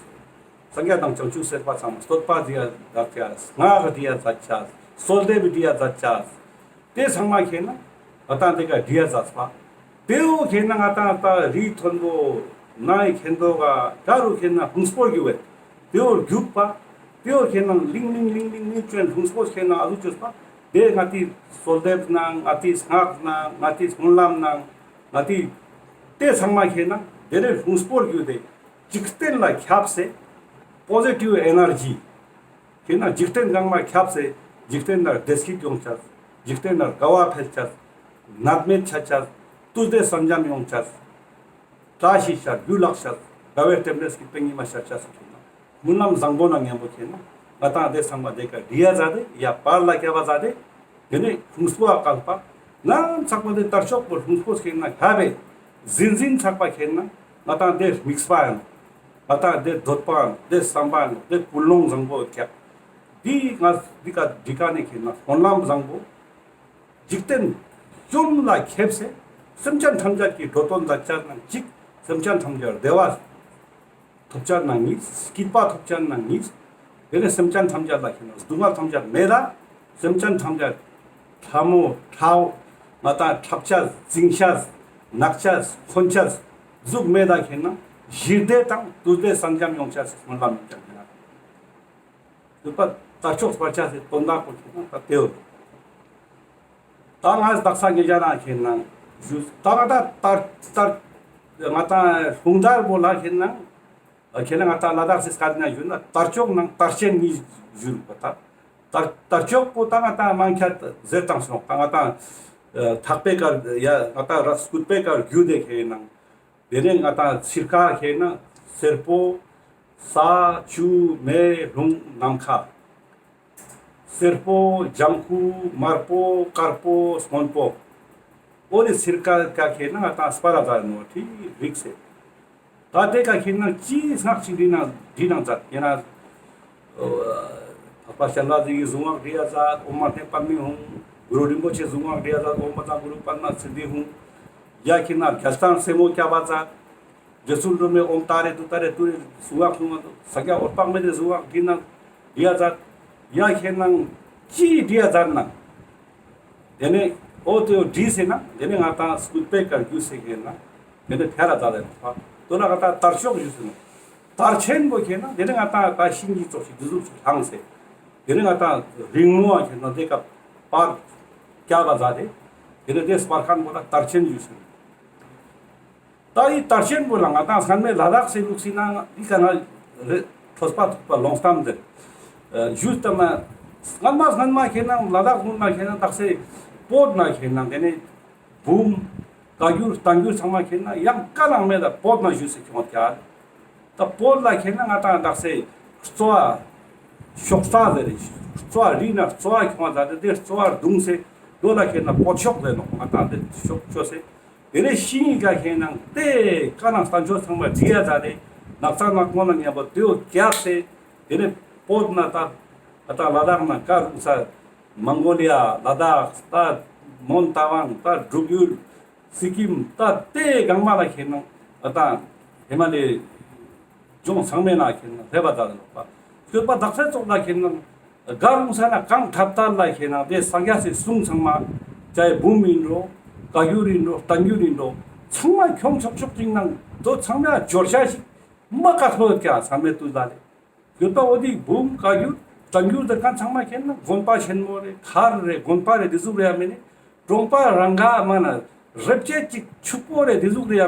སངས་རྒྱས་དང་བྱང་ཆུབ་སེམས་དཔའ་ཚང་མ་བསྟོད་པ་འདི་ཡ་མཛད་ཅས། སྔགས་འདི་ཡ་མཛད་ཅས། གསོལ་འདེབས་འདི་ཡ་མཛད་ཅས། དེ་ཚང་མ་ཁེ་ན་ང་ཏང་དེ་ཀ་འདི་ཡ་མཛད་པ། དེའོ་ཁེ་ན་ང་ཏང་ད་རི་མཐོན་པོ་ནའི་ཁེན་དོ་ག་ཀ་རུ་ཁེ་ན་ལྷུང་སྤོར་གྱུ་བེ། དེའོ་རྒྱུག་པ། དེའོ་ཁེ་ན་ལིང་ལིང་ལིང་ལིང་ལིང་ཅོན་ལྷུང་སྤོར་ཁེ་ན་ཨ་ཟུ་ཅོས་པ། དེ་ང་ཏི་གསོལ་འདེབས་ནང་ང་ཏི་སྔགས་ནང་ང་ཏི་སྨོན་ལམ་ནང་ང་ཏི་དེ་ཚང་མ་ཁེ་ན་དེ་ནས་ལྷུང་སྤོར་གྱུ་དེ་འཇིག་རྟེན་ལ་ཁྱབ་སེ་པོ་ཟི་ཊིབ་ཨེ་ནར་ཇི། ཁེ་ན་འཇིག་རྟེན་གང་མ་ཁྱབ་སེ་འཇིག་རྟེན་ལ་བདེ་སྐྱིད་ཡོང་ཅས། འཇིག་རྟེན་ལ་དགའ་བ་འཕེལ་ཅས། ནད་མེད་ཆ་ཅས། ཏུས་བདེ་ས་འཇམ་ཡོང་ཅས། བཀྲ་ཤིས་ཤར་རྒྱུ་ལག་ཤས། དགའ་བའི་རྟེན་འབྲེལ་སྐྱིད་པའི་ཉི་མ་ཤར་ཅས་སུ་ཁེ་ན། སྨོན་ལམ་བཟང་པོ་ན་མཉམ་པོ་ཁེ་ན། ང་ཏང་དེ་ཚང་མ་དེ་ཀ་འདི་ཡ་མཛད་དེ་ཡ་པར་ལ་སྐྱ་བ་མཛད་དེ། དེ་ནས་ལྷུང་སྤོར་བ་བཀལ་པ། ནམ་ཚག་པ་དེ་དར་ལྕོག་པོ་ལྷུང་སྤོར་ཁེ་ན་ཁ་བེ། ཟིན་ཟིན་ཚག་པ་ཁེ་ན། ང་ཏང་དེ་དམིགས་པ་ཡང་། ང་ཏང་དེ་འདོད་པའང་དེ་བསམ་པའང་དེ་ཀུན་སློང་བཟང་པོ་ཀྱག་འདི་ང་འདི་ཀ་འདི་ཀ་ནས་ཁེ་ན་སྨོན་ལམ་བཟང་པོ། འཇིག་རྟེན་བཅོམ་ལ་ཁྱབ་སེ་སེམས་ཅན་ཐམས་ཅད་ཀྱི་འགྲོ་དོན་མཛད་ཅས་ནང་གཅིག་སེམས་ཅན་ཐམས་ཅད་བདེ་བ་ཐོབ་ཅས་ནང་གཉིས། སྐྱིད་པ་ཐོབ་ཅས་ནང་གཉིས། དེ་ནས་སེམས་ཅན་ཐམས་ཅད་ལ་ཁེ་ན་སྡུག་བསྔལ་ཐམས་ཅད་མེད་ལ། སེམས་ཅན་ཐམས་ཅད་ཕྲ་མོ་ཕྲ་བོ་ང་ཏང་འཁྲབ་ཅས་འཛིང་ཅས་ནག་ཅས་འཁོན་ཅས་ཟུག་མེད་ལ་ཁེ་ན་ཞི་བདེ་དང་ཏུས་བདེ་ས་འཇམ་ཡོང་ཅས་སྨོན་ལམ་ཡོང་ཅས་ཁེ་ན། ཡོད་པ་དར་ལྕོག་སྤར་ཅས་སི་དོན་དག་པོ་ཁེ་ན་ད་དེའོ། ད་ང་དག་ས་ཉེ་ཞ་ན་ཁེ་ན་ཞུ་ད་ང་ད་དར་དར་ང་ད་ལྷུང་དར་པོ་ལ་ཁེ་ན་ཁེ་ན་ང་ད་ལ་དྭགས་སི་སྐད་ན་ཞུ་ན་དར་ལྕོག་ནང་དར་ཆེན་གཉིས་ཞུ་རུག་པ། ད་དར་དར་ལྕོག་པོ་ད་ང་ད་མང་ཁྱད་ཟེར་དང་སོང་ད་ང་ད་ཐག་པའི་ཀར་ཡ་ང་ད་ར་སྐུད་པའི་ཀར་རྒྱུ་དེ་ཁེ་ན། དེ་ནས་ང་ཏང་ཚིར་ཁ་ཁེ་ན་སེར་པོ། ས་ཆུ་མེ་རླུང་ནམ་མཁའ། སེར་པོ་ལྗང་ཁུ་དམར་པོ་དཀར་པོ་སྔོན་པོ། འོ་དེ་སིར་ཀ་ཀ་ཁེ་ན་ང་ཏང་སྤར་ར་ཛད་ནོག་ཁྲིག་རིགས་སེ། ད་དེ་ཀ་ཁེ་ན་ཅི་སྔགས་ཅིག་བྲིས་ན་བྲིས་ན་ཛད་ཡིན་ན། འཕགས་པ་སྤྱན་རས་གཟིགས་ཀྱི་གཟུངས་སྔགས་བྲིས་ཡ་ཛད། ཨོཾ་མ་ཎི་པདྨེ་ཧཱུྃ། གུ་རུ་རིན་པོ་ཆེ་གཟུངས་སྔགས་བྲིས་ཡ་ཛད། ཨོཾ་བཛྲ་གུ་རུ་པདྨ་སིདྡྷི་ཧཱུྃ། ཡ་ཁེ་ན་རྒྱལ་ཚངས་སེ་མོ་སྐྱབས་པ་ཛད། རྗེ་བཙུན་སྒྲོལ་མའི་ཨོཾ་ཏཱ་རེ་ཏུཏྟཱ་རེ་ཏུ་རེ་གཟུངས་སྔགས་གསུངས་ཏེ་ས་སྐྱ་འོད་དཔག་མེད་དེ་གཟུངས་སྔགས་བྲིས་ན་བྲིས་ཡ་ཛད། ཡ་ཁེ་ན་ཅི་བྲིས་ཡ་ཛད་ན། དེ་ནས་འོ་དེ་བོ་བྲིས་སེ་ན་དེ་ནས་ང་ཏང་སྐུད་པའི་ཀ་རྒྱུ་སེ་ཁེ་ན་དེ་ནས་ཕེ་ར་ཛད་དེ་ནོག་པ། དོ་ན་ང་ཏང་དར་ལྕོག་ཞུས་སེ་ནོག། དར་ཆེན་པོ་ཁེ་ན་དེ་ནས་ང་ཏང་ད་ཤིང་གི་ཙོགས་ཤིག་དེ་ཟུག་ཅིག་ལྷངས་སེ། དེ་ནས་ང་ཏང་རིང་མོ་བ་ཁེ་ན་དེ་ཀ་པར་སྐྱབས་པ་ཛད་དེ། དེ་ནས་དེ་སྤར་ཁན་པོ་ལ་དར་ཆེན་ཞུས་སེ་ནོག། ད་འི་དར་ཆེན་པོ་ལ་ང་ཏང་སྔན་མེ་ལ་དྭགས་སེ་ལུགས་སི་ན་འི་ཀ་ན་རེ་ཐོས་པ་ཐུག་པ་ལོང་སྟངས་དེ་ཞུས་ཏེ་ན། སྔན་མ་སྔན་མ་ཁེ་ན་ལ་དྭགས་སྔོན་མ་ཁེ་ན་དག་སེ་བོད་ན་ཁེ་ན་དེ་ནས་འབུམ་བཀའ་འགྱུར་བསྟན་འགྱུར་ཚང་མ་ཁེ་ན་ཡང་ཀ་ནང་མེད་ད་བོད་ན་ཞུས་སེ་ཁྱོང་ཀྱག། ད་བོད་ལ་ཁེ་ན་ང་ཏང་དག་སེ་རྩོ་བ་ཤོག་རྩ་ཟེར་རེ། རྩོ་བ་རི་ན་རྩོ་བ་ཁྱོང་ཟ་དེ་དེ་རྩོ་བ་བརྡུངས་སེ་དོ་ལ་ཁེ་ན་བོད་ཤོག་ཟེར་ནོག། ང་ཏང་དེ་ཤོག་ཅོས་སེ། དེ་ནས་ཤིང་ག་ཁེ་ན་དེ་ཀ་ནང་བསྟན་བཅོས་ཚང་མ་བྲིས་ཡ་ད་དེ་ནགས་ཚལ་ནགས་ཀོང་ལ་མཉམ་པོ་དེ་བོ་བཀྱགས་སེ། དེ་ནས་བོད་ན་ད་ད་ལ་དྭགས་ན་ཀ་རུང་ས་མོང་གོ་ལི་ཡ་ལ་དྭགས་ད་མོན་རྟ་དབང་ད་འབྲུག་ཡུལ་སི་ཀིམ་ད་དེ་གང་མ་ལ་ཁེ་ན་ད་ཧི་མ་ལའི་ལྗོངས་ཚང་མའི་ནང་ཁེ་ན་སླེབས་པ་ད་ནོག་པ། སྐྱོད་པ་དག་ས་ཙོགས་ལ་ཁེ་ན་ག་རུང་ས་ན་གང་ཐབས་ཐབས་ལ་ཁེ་ན་དེ་སངས་རྒྱས་སི་གསུང་ཚང་མ་ཅའི་འབུམ་ཡིན་རོ་བཀའ་འགྱུར་ཡིན་རོ་བསྟན་འགྱུར་ཡིན་རོ་ཚང་མ་ཁྱོང་ཆོག་ཆོག་ཅིག་ནང་དོ་ཚང་མ་འབྱོར་ཤ་ཞིག་མ་ཀ་ཐོ་ཡོད་ཀྱག་ཚང་མའི་དུས་ལ་ལེ། ཡོད་པ་འོ་དེ་འབུམ་བཀའ་འགྱུར་བསྟན་འགྱུར་དེ་ཀ་ཚང་མ་ཁེ་ན་དགོན་པ་ཆེན་མོ་རེ་མཁར་རེ་དགོན་པ་རེ་དེ་ཟུག་རེ་ཡ་མེ་ནེ། གྲོང་པ་རང་ག་མ་ན་རེབ་ཅེ་ཅིག་ཕྱུག་པོ་རེ་དེ་ཟུག་རེ་ཡ་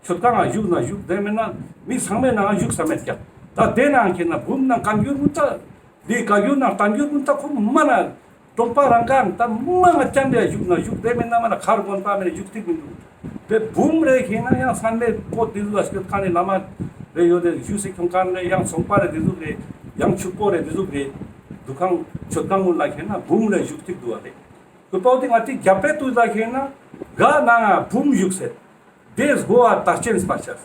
མཆོད་ཁང་ང་བཞུགས་ན་བཞུགས་དེ་མེད་ན་མི་ཚང་མའི་ནང་བཞུགས་ས་མེད་ཀྱག། ད་དེ་ནང་ཁེ་ན་འབུམ་ནང་བཀའ་འགྱུར་ཀུན་ད་དེ་བཀའ་འགྱུར་ནང་བསྟན་འགྱུར་ཀུན་ད་ཁོ་མ་ན་གྲོང་པ་རང་ག་ད་མ་ང་ཅང་རེ་བཞུགས་ན་བཞུགས་དེ་མེད་ན་མ་ན་མཁར་དགོན་པ་མེད་ན་བཞུགས་ཐིག་མི་འདུག། དེ་འབུམ་རེ་ཁེ་ན་ཡང་སྔན་མེ་པོ་དེ་ཟུག་ཨ་སྐྱོད་ཁན་ནི་བླ་མ་རེ་ཡོད་དེ་བཞུགས་སེ་ཁྱོང་ཁན་རེ་ཡང་ཚོང་པ་རེ་དེ་ཟུག་རེ་ཡང་ཕྱུག་པོ་རེ་དེ་ཟུག་རེ་འདུ་ཁང་མཆོད་ཁང་ཀུན་ལ་ཁེ་ན་འབུམ་རེ་བཞུགས་ཐིག་འདུག་ཨ་རེ། ཁོ་པའོ་དེ་ང་ཏི་རྒྱབ་པའི་དུས་ལ་ཁེ་ན་ག་ནང་ང་འབུམ་བཞུགས་སེ། དེ་སྒོ་བ་དར་ཆེན་སྤར་ཆས།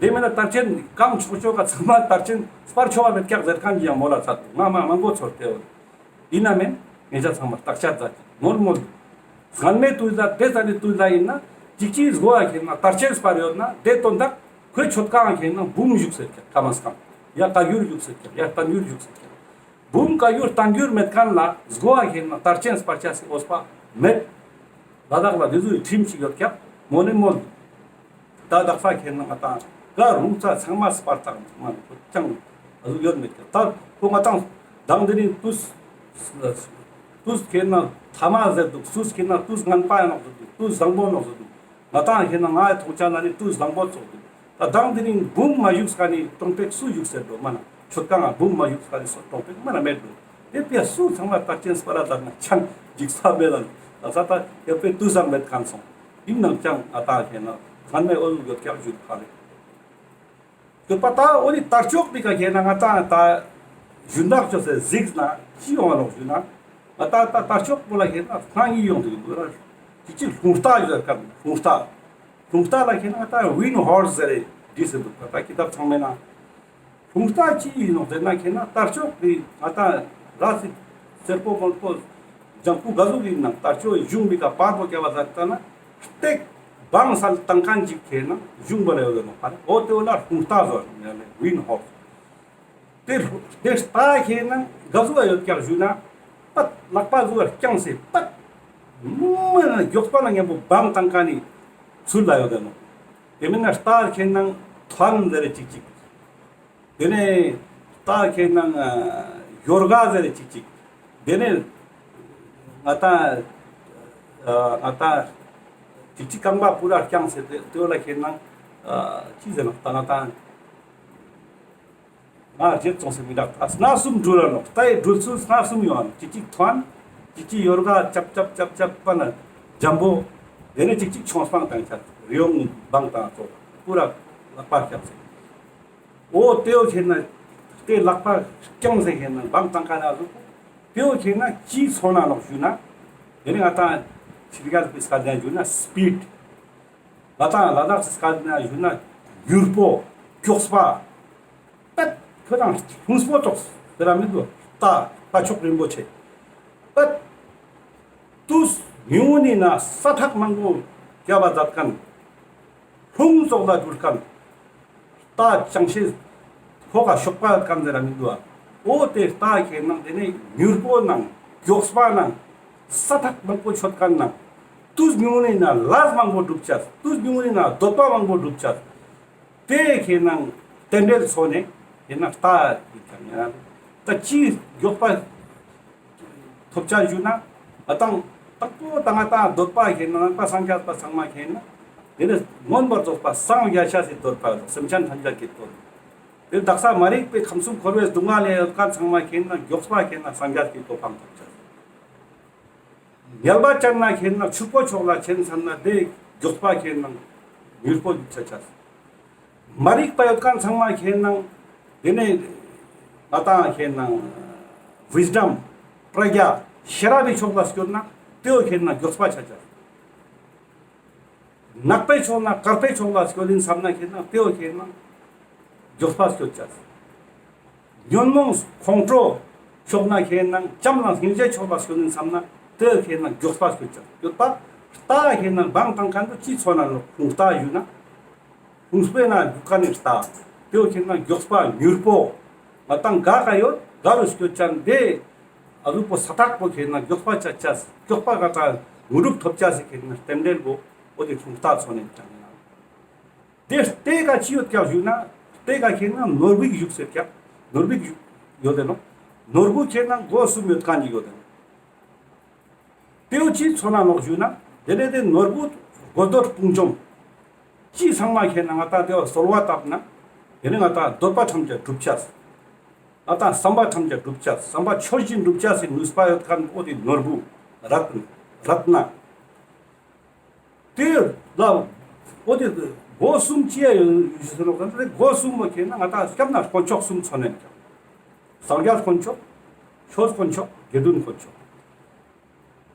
དེ་མེད་ན་དར་ཆེན་གང་ཆོག་ཆོག་ག་ཚང་མ་དར་ཆེན་སྤར་ཆོག་ག་མེད་ཀྱག་ཟེར་ཁན་གྱི་ཡང་མོལ་ལ་ཚར་འདུག། ང་མ་མང་པོ་ཚོར་ཏེ་འོ། ཡིན་ན་མེན་ངེད་ཅག་ཚང་མ་བརྟག་དཔྱད་མཛད་ཀྱི་མོལ་མོལ་འདུག། སྔན་མའི་དུས་ལ་དེ་ཙ་ནི་དུས་ལ་ཡིན་ན་ཅིག་ཅིག་སྒོ་བ་ཁེ་ན་དར་ཆེན་སྤར་ཡོད་ན་དེ་དོན་དག་ཁོའི་མཆོད་ཁང་ཁེ་ན་འབུམ་བཞུགས་སེ་ཀྱག་ཀ་མ་སྐམ། ཡ་བཀའ་འགྱུར་བཞུགས་སེ་ཀྱག། ཡ་བསྟན་འགྱུར་བཞུགས་སེ་ཀྱག། འབུམ་བཀའ་འགྱུར་བསྟན་འགྱུར་མེད་ཁན་ལ་སྒོ་བ་ཁེ་ན་དར་ཆེན་སྤར་ཆ་སི་འོས་པ་མེད། ལ་དྭགས་ལ་འདི་ཚོའི་ཁྲིམས་ཤིག་ཡོད་ཀྱག་མོ་ནི་མོ། ད་དག་ས་ཁེ་ན་ང་ཏང་ག་རུང་ཚ་ཚང་མ་སྤར་དང་མ་ནི་ཅང་ཨ་ཟུག་ཡོད་མེད་ཀྱག། ད་ཁོ་ང་ཏང་དང་དེ་རིང་དུས་དུས་ཁེ་ན་ཐ་མ་ཟེར་འདུག། དུས་ཁེ་ན་དུས་ངན་པ་ཡང་ནོག་ཟེར་འདུག། དུས་བཟང་པོ་ནོག་ཟེར་འདུག། ང་ཏང་ཁེ་ན་ངའི་མཐོང་ཆ་ན་ནི་དུས་བཟང་པོ་ཚོགས་འདུག། ད་དང་དེ་རིང་འབུམ་མ་བཞུགས་ས་ནི་གྲོང་པའི་སུ་བཞུགས་ཟེར་འགྲོ་མ་ན་མཆོད་ཁང་ང་འབུམ་མ་བཞུགས་ས་ནི་སུ་གྲོང་པའི་མ་ན་མེད་འགྲོ། དེ་ཕི་ཡ་སུ་ཚང་མ་དར་ཆེན་སྤར་ར་དར་ན་ཆང་འཇིགས་ས་མེད་ལ་ད་ས་ད་ཡ་པའི་དུས་བཟང་མེད་ཁན་སོང་། ཡིན་ནང་ཅང་ཨ་ད་ཁེ་ན་ཚང་མའི་འོ་ཟུག་ཡོད་ཀྱག་ཞུ་ཁ་རེ། ཡོད་པ་ད་འོ་ནི་དར་ལྕོག་པི་ཀ་ཁེ་ན་ང་ཏང་ད་ཞུན་དག་ཅོས་སེ་གཟིགས་ན་ཅི་ཡོང་བ་ལོག་ཞུ་ན་ང་ཏང་ད་དར་ལྕོག་པོ་ལ་ཁེ་ན་སྣང་ཡི་ཡོང་དུ་ཡོད་ར། ཅིག་ཅིག་རླུང་རྟ་ཡོད་ཀ་རླུང་རྟ། རླུང་རྟ་ལ་ཁེ་ན་ང་ཏང་ཝིན་ཧོར་སི་ཟེར་རེ་བྲིས་སེ་འདུག་པ། ད་ཀི་ཏབ་ཚང་མའི་ནང་རླུང་རྟ་ཅི་ཡིན་ནོག་ཟེར་ན་ཁེ་ན་དར་ལྕོག་པི་ང་ཏང་ར་སི་སེར་པོ་དཀོན་པོ་ལྗང་ཁུ་ག་ཟུག་ཡིན་ནང་དར་ལྕོག་གཞུང་མི་ཀ་པར་པོ་སྐྱ་བ་ཟ་ད་ན་སྟེགས་བང་སལ་བཏང་ཁན་ཅིག་ཁེ་ན་གཞུང་པ་ལ་ཡོད་ནོག་པ། འོ་དེ་བོ་ལ་རླུང་རྟ་ཟེར་ནོག་ཝིན་ཧོར་སི། དེ་དེ་རྟ་ཁེ་ན་ག་ཟུག་ཡོད་ཀྱག་ཞུ་ན་པད་ལག་པ་ཟུག་བརྐྱངས་སེ་པད་མ་ན་མགྱོགས་པ་ན་མཉམ་པོ་བང་བཏང་ཁན་ནི་ཚུལ་ལ་ཡོད་ནོག། དེ་མིན་ན་རྟ་ཁེ་ན་ཐོན་ཟེར་རེ་ཅིག་ཅིག། དེ་ནས་རྟ་ཁེ་ན་ཡོར་ག་ཟེར་རེ་ཅིག་ཅིག། དེ་ནས་ང་ཏང་ང་ཏང་ཅིག་ཅིག་རྐང་པ་པུ་ར་བརྐྱངས་སེ་དེ་དེ་བོ་ལ་ཁེ་ན་ཅི་ཟེར་ན་ད་ང་ཏང་ང་རྗེ་ཙོང་སེ་མི་དག་ཨ་སྣ་གསུམ་འགྲུལ་ར་ནོག། རྟའི་འགྲུལ་ཚུལ་སྣ་གསུམ་ཡོང་ནོག། ཅིག་ཅིག་ཐོན། ཅིག་ཅིག་ཡོར་ག་ཅབ་ཅབ་ཅབ་ཅབ་པ་ན་འཇམ་པོ། དེ་ནས་ཅིག་ཅིག་མཆོང་སྤང་བཏང་ཆ་རི་ཡོང་བང་བཏང་ཙོགས་པུ་ར་ལག་པ་བརྐྱངས་སེ། འོ་དེ་བོ་ཁེ་ན་དེ་ལག་པ་བརྐྱངས་སེ་ཁེ་ན་བང་བཏང་ཁ་ན་ཟུག། ཏེའོ་ཁེ་ན་ཅི་མཚོན་ན་ནོག་ཞུ་ན། ཏེ་ནེ་ང་ཏང་ཕྱི་རྒྱལ་པའི་སྐད་ནང་ཞུ་ན་སྤིཌ། ང་ཏང་ལ་དྭགས་སི་སྐད་ནང་ཞུ་ན་མྱུར་པོ། མགྱོགས་པ། པད་ཁོ་རང་ལྷུང་སྤོ་ཙོགས་ཟེར་ར་མི་འདུག་རྟ་རྟ་མཆོག་རིན་པོ་ཆེ། པད་དུས་ཉུང་ངུན་ན་ས་ཐག་མང་པོ་རྒྱབ་པ་མཛད་མཁན། ལྷུང་ཙོགས་ལ་གྱུར་མཁན། རྟ་ཅང་ཤེས་ཁོ་ག་ཤོག་པ་ཡོད་མཁན་ཟེར་ར་མི་འདུག་ཨ། འོ་ཏེ་རྟ་ཁེ་ན་ཏེ་ནེ་མྱུར་པོ་ནང་མགྱོགས་པ་ནང་ས་ཐག་མང་པོ་ཆོད་མཁན་ནང་དུས་ཉུང་ངུན་ན་ལས་མང་པོ་སྒྲུབ་ཅེས། དུས་ཉུང་ངུན་ན་འདོད་པ་མང་པོ་སྒྲུབ་ཅེས། ཏེ་ཁེ་ན་རྟེན་འབྲེལ་མཚོན་ནེ་ཁེ་ན་རྟ་ཡིན་ཀྱང་ཡང་ད་ཅི་མགྱོགས་པ་ཐོབ་ཅེས་ཞུ་ན། ང་ཏང་དང་པོ་ད་ང་ཏང་འདོད་པ་ཁེ་ན་ནང་པ་སངས་རྒྱས་པ་ཚང་མ་ཁེ་ན་ཏེ་ནེ་མངོན་པར་རྫོགས་པ་སངས་རྒྱ་ཅེས་སི་འདོད་པ་སེམས་ཅན་ཐམས་ཅད་ཀྱི་དོན། ཏེ་དག་ས་མ་རིག་པའི་ཁམས་གསུམ་འཁོར་བའི་སྡུག་བསྔལ་ལས་ཡོད་མཁན་ཚང་མ་ཁེ་ན་མགྱོགས་པ་ཁེ་ན་སངས་རྒྱས་ཀྱི་གོ་འཕང་ཐོབ་ཅེས། ངལ་བ་ཅན་ན་ཁེ་ན་ཕྱུག་པོ་ཕྱོགས་ལ་ཆེན་ཚང་ན་ཏེ་མགྱོགས་པ་ཁེ་ན་མྱུར་པོ་ཆ་ཅེས། མ་རིག་པ་ཡོད་མཁན་ཚང་མ་ཁེ་ན་ཏེ་ནེ་ང་ཏང་ཁེ་ན་ཝིས་ཌམ་པྲ་གྱ་ཤེས་རབ་པའི་ཕྱོགས་ལ་སྐྱོད་ན་ཏེའོ་ཁེ་ན་མགྱོགས་པ་ཆ་ཅེས། ནག་པའི་ཕྱོགས་ན་དཀར་པོའི་ཕྱོགས་ལ་སྐྱོད་ཡིན་བསམ་ན་ཁེ་ན་ཏེའོ་ཁེ་ན་མགྱོགས་པ་སྐྱོད་ཅེས། ཉོན་མོངས་ཁོང་ཁྲོ་ཕྱོགས་ན་ཁེ་ན་བྱམས་དང་སྙིང་རྗེའི་ཕྱོགས་ལ་སྐྱོད་ཡིན་བསམ་ན་ཏེའོ་ཁེ་ན་མགྱོགས་པ་སྐྱོད་ཅེས། སྐྱོད་པ་རྟ་ཁེ་ན་བང་དང་མཁན་པོ་ཅི་མཚོན་ན་ལྷུང་རྟ་ཞུ་ན། ལྷུང་སྤོ་ན་རྒྱུག་མཁན་ནི་རྟ། ཏེའོ་ཁེ་ན་མགྱོགས་པ་མྱུར་པོ། ང་ཏང་ག་ག་ཡོད་ག་རུ་སྐྱོད་ཅེས་ཏེ། ཨ་ལུ་པོ་ས་ཐག་པོ་ཁེ་ན་མགྱོགས་པ་ཆ་ཅེས། མགྱོགས་པ་ག་ད་དངོས་གྲུབ་ཐོབ་ཅེས་སི་ཁེ་ན་རྟེན་འབྲེལ་པོ་འོ་ཏེ་ལྷུང་རྟ་མཚོན་ནེ་ཀྱང་ཡིན་ན། ཏེ་རྟའི་ཀ་ཅི་ཡོད་ཀྱག་ཞུ་ན། རྟའི་ཀ་ཁེ་ན་ནོར་བུའི་གཞུག་ཟེར་ཀྱག་ནོར་བུའི་གཞུག་ཡོད་དེ་ནོག་ནོར་བུ་ཁེ་ན་སྒོ་གསུམ་ཡོད་མཁན་ཅིག་ཡོད་དེ་ནོག་ཏེའོ་ཅི་མཚོན་ན་ནོག་ཞུ་ན། ཏེ་ནེ་ཏེ་ནོར་བུ་དགོས་འདོད་དཔུང་འཇོམས། ཅི་ཚང་མ་ཁེ་ན་ང་ཏང་ཏེའོ་གསོལ་བ་བཏབ་ན། ཏེ་ནེ་ང་ཏང་འདོད་པ་ཐམས་ཅད་འགྲུབ་ཅེས། ང་ཏང་བསམ་པ་ཐམས་ཅད་འགྲུབ་ཅེས། བསམ་པ་ཆོས་བཞིན་འགྲུབ་ཅེས་སི་ནུས་པ་ཡོད་མཁན་འོ་ཏེ་ནོར་བུ་རཏྣ། རཏྣ། ཏེ་ལ་འོ་ཏེ་སྒོ་གསུམ་ཅི་ཡ་ཡོད་ཟེར་ནོག་ཟེར་ན་སྒོ་གསུམ་པོ་ཁེ་ན་ང་ཏང་སྐྱབས་གནས་དཀོན་མཆོག་གསུམ་མཚོན་ནེ་ཀྱང་། སངས་རྒྱས་དཀོན་མཆོག་ཆོས་དཀོན་མཆོག་དགེ་འདུན་དཀོན་མཆོག་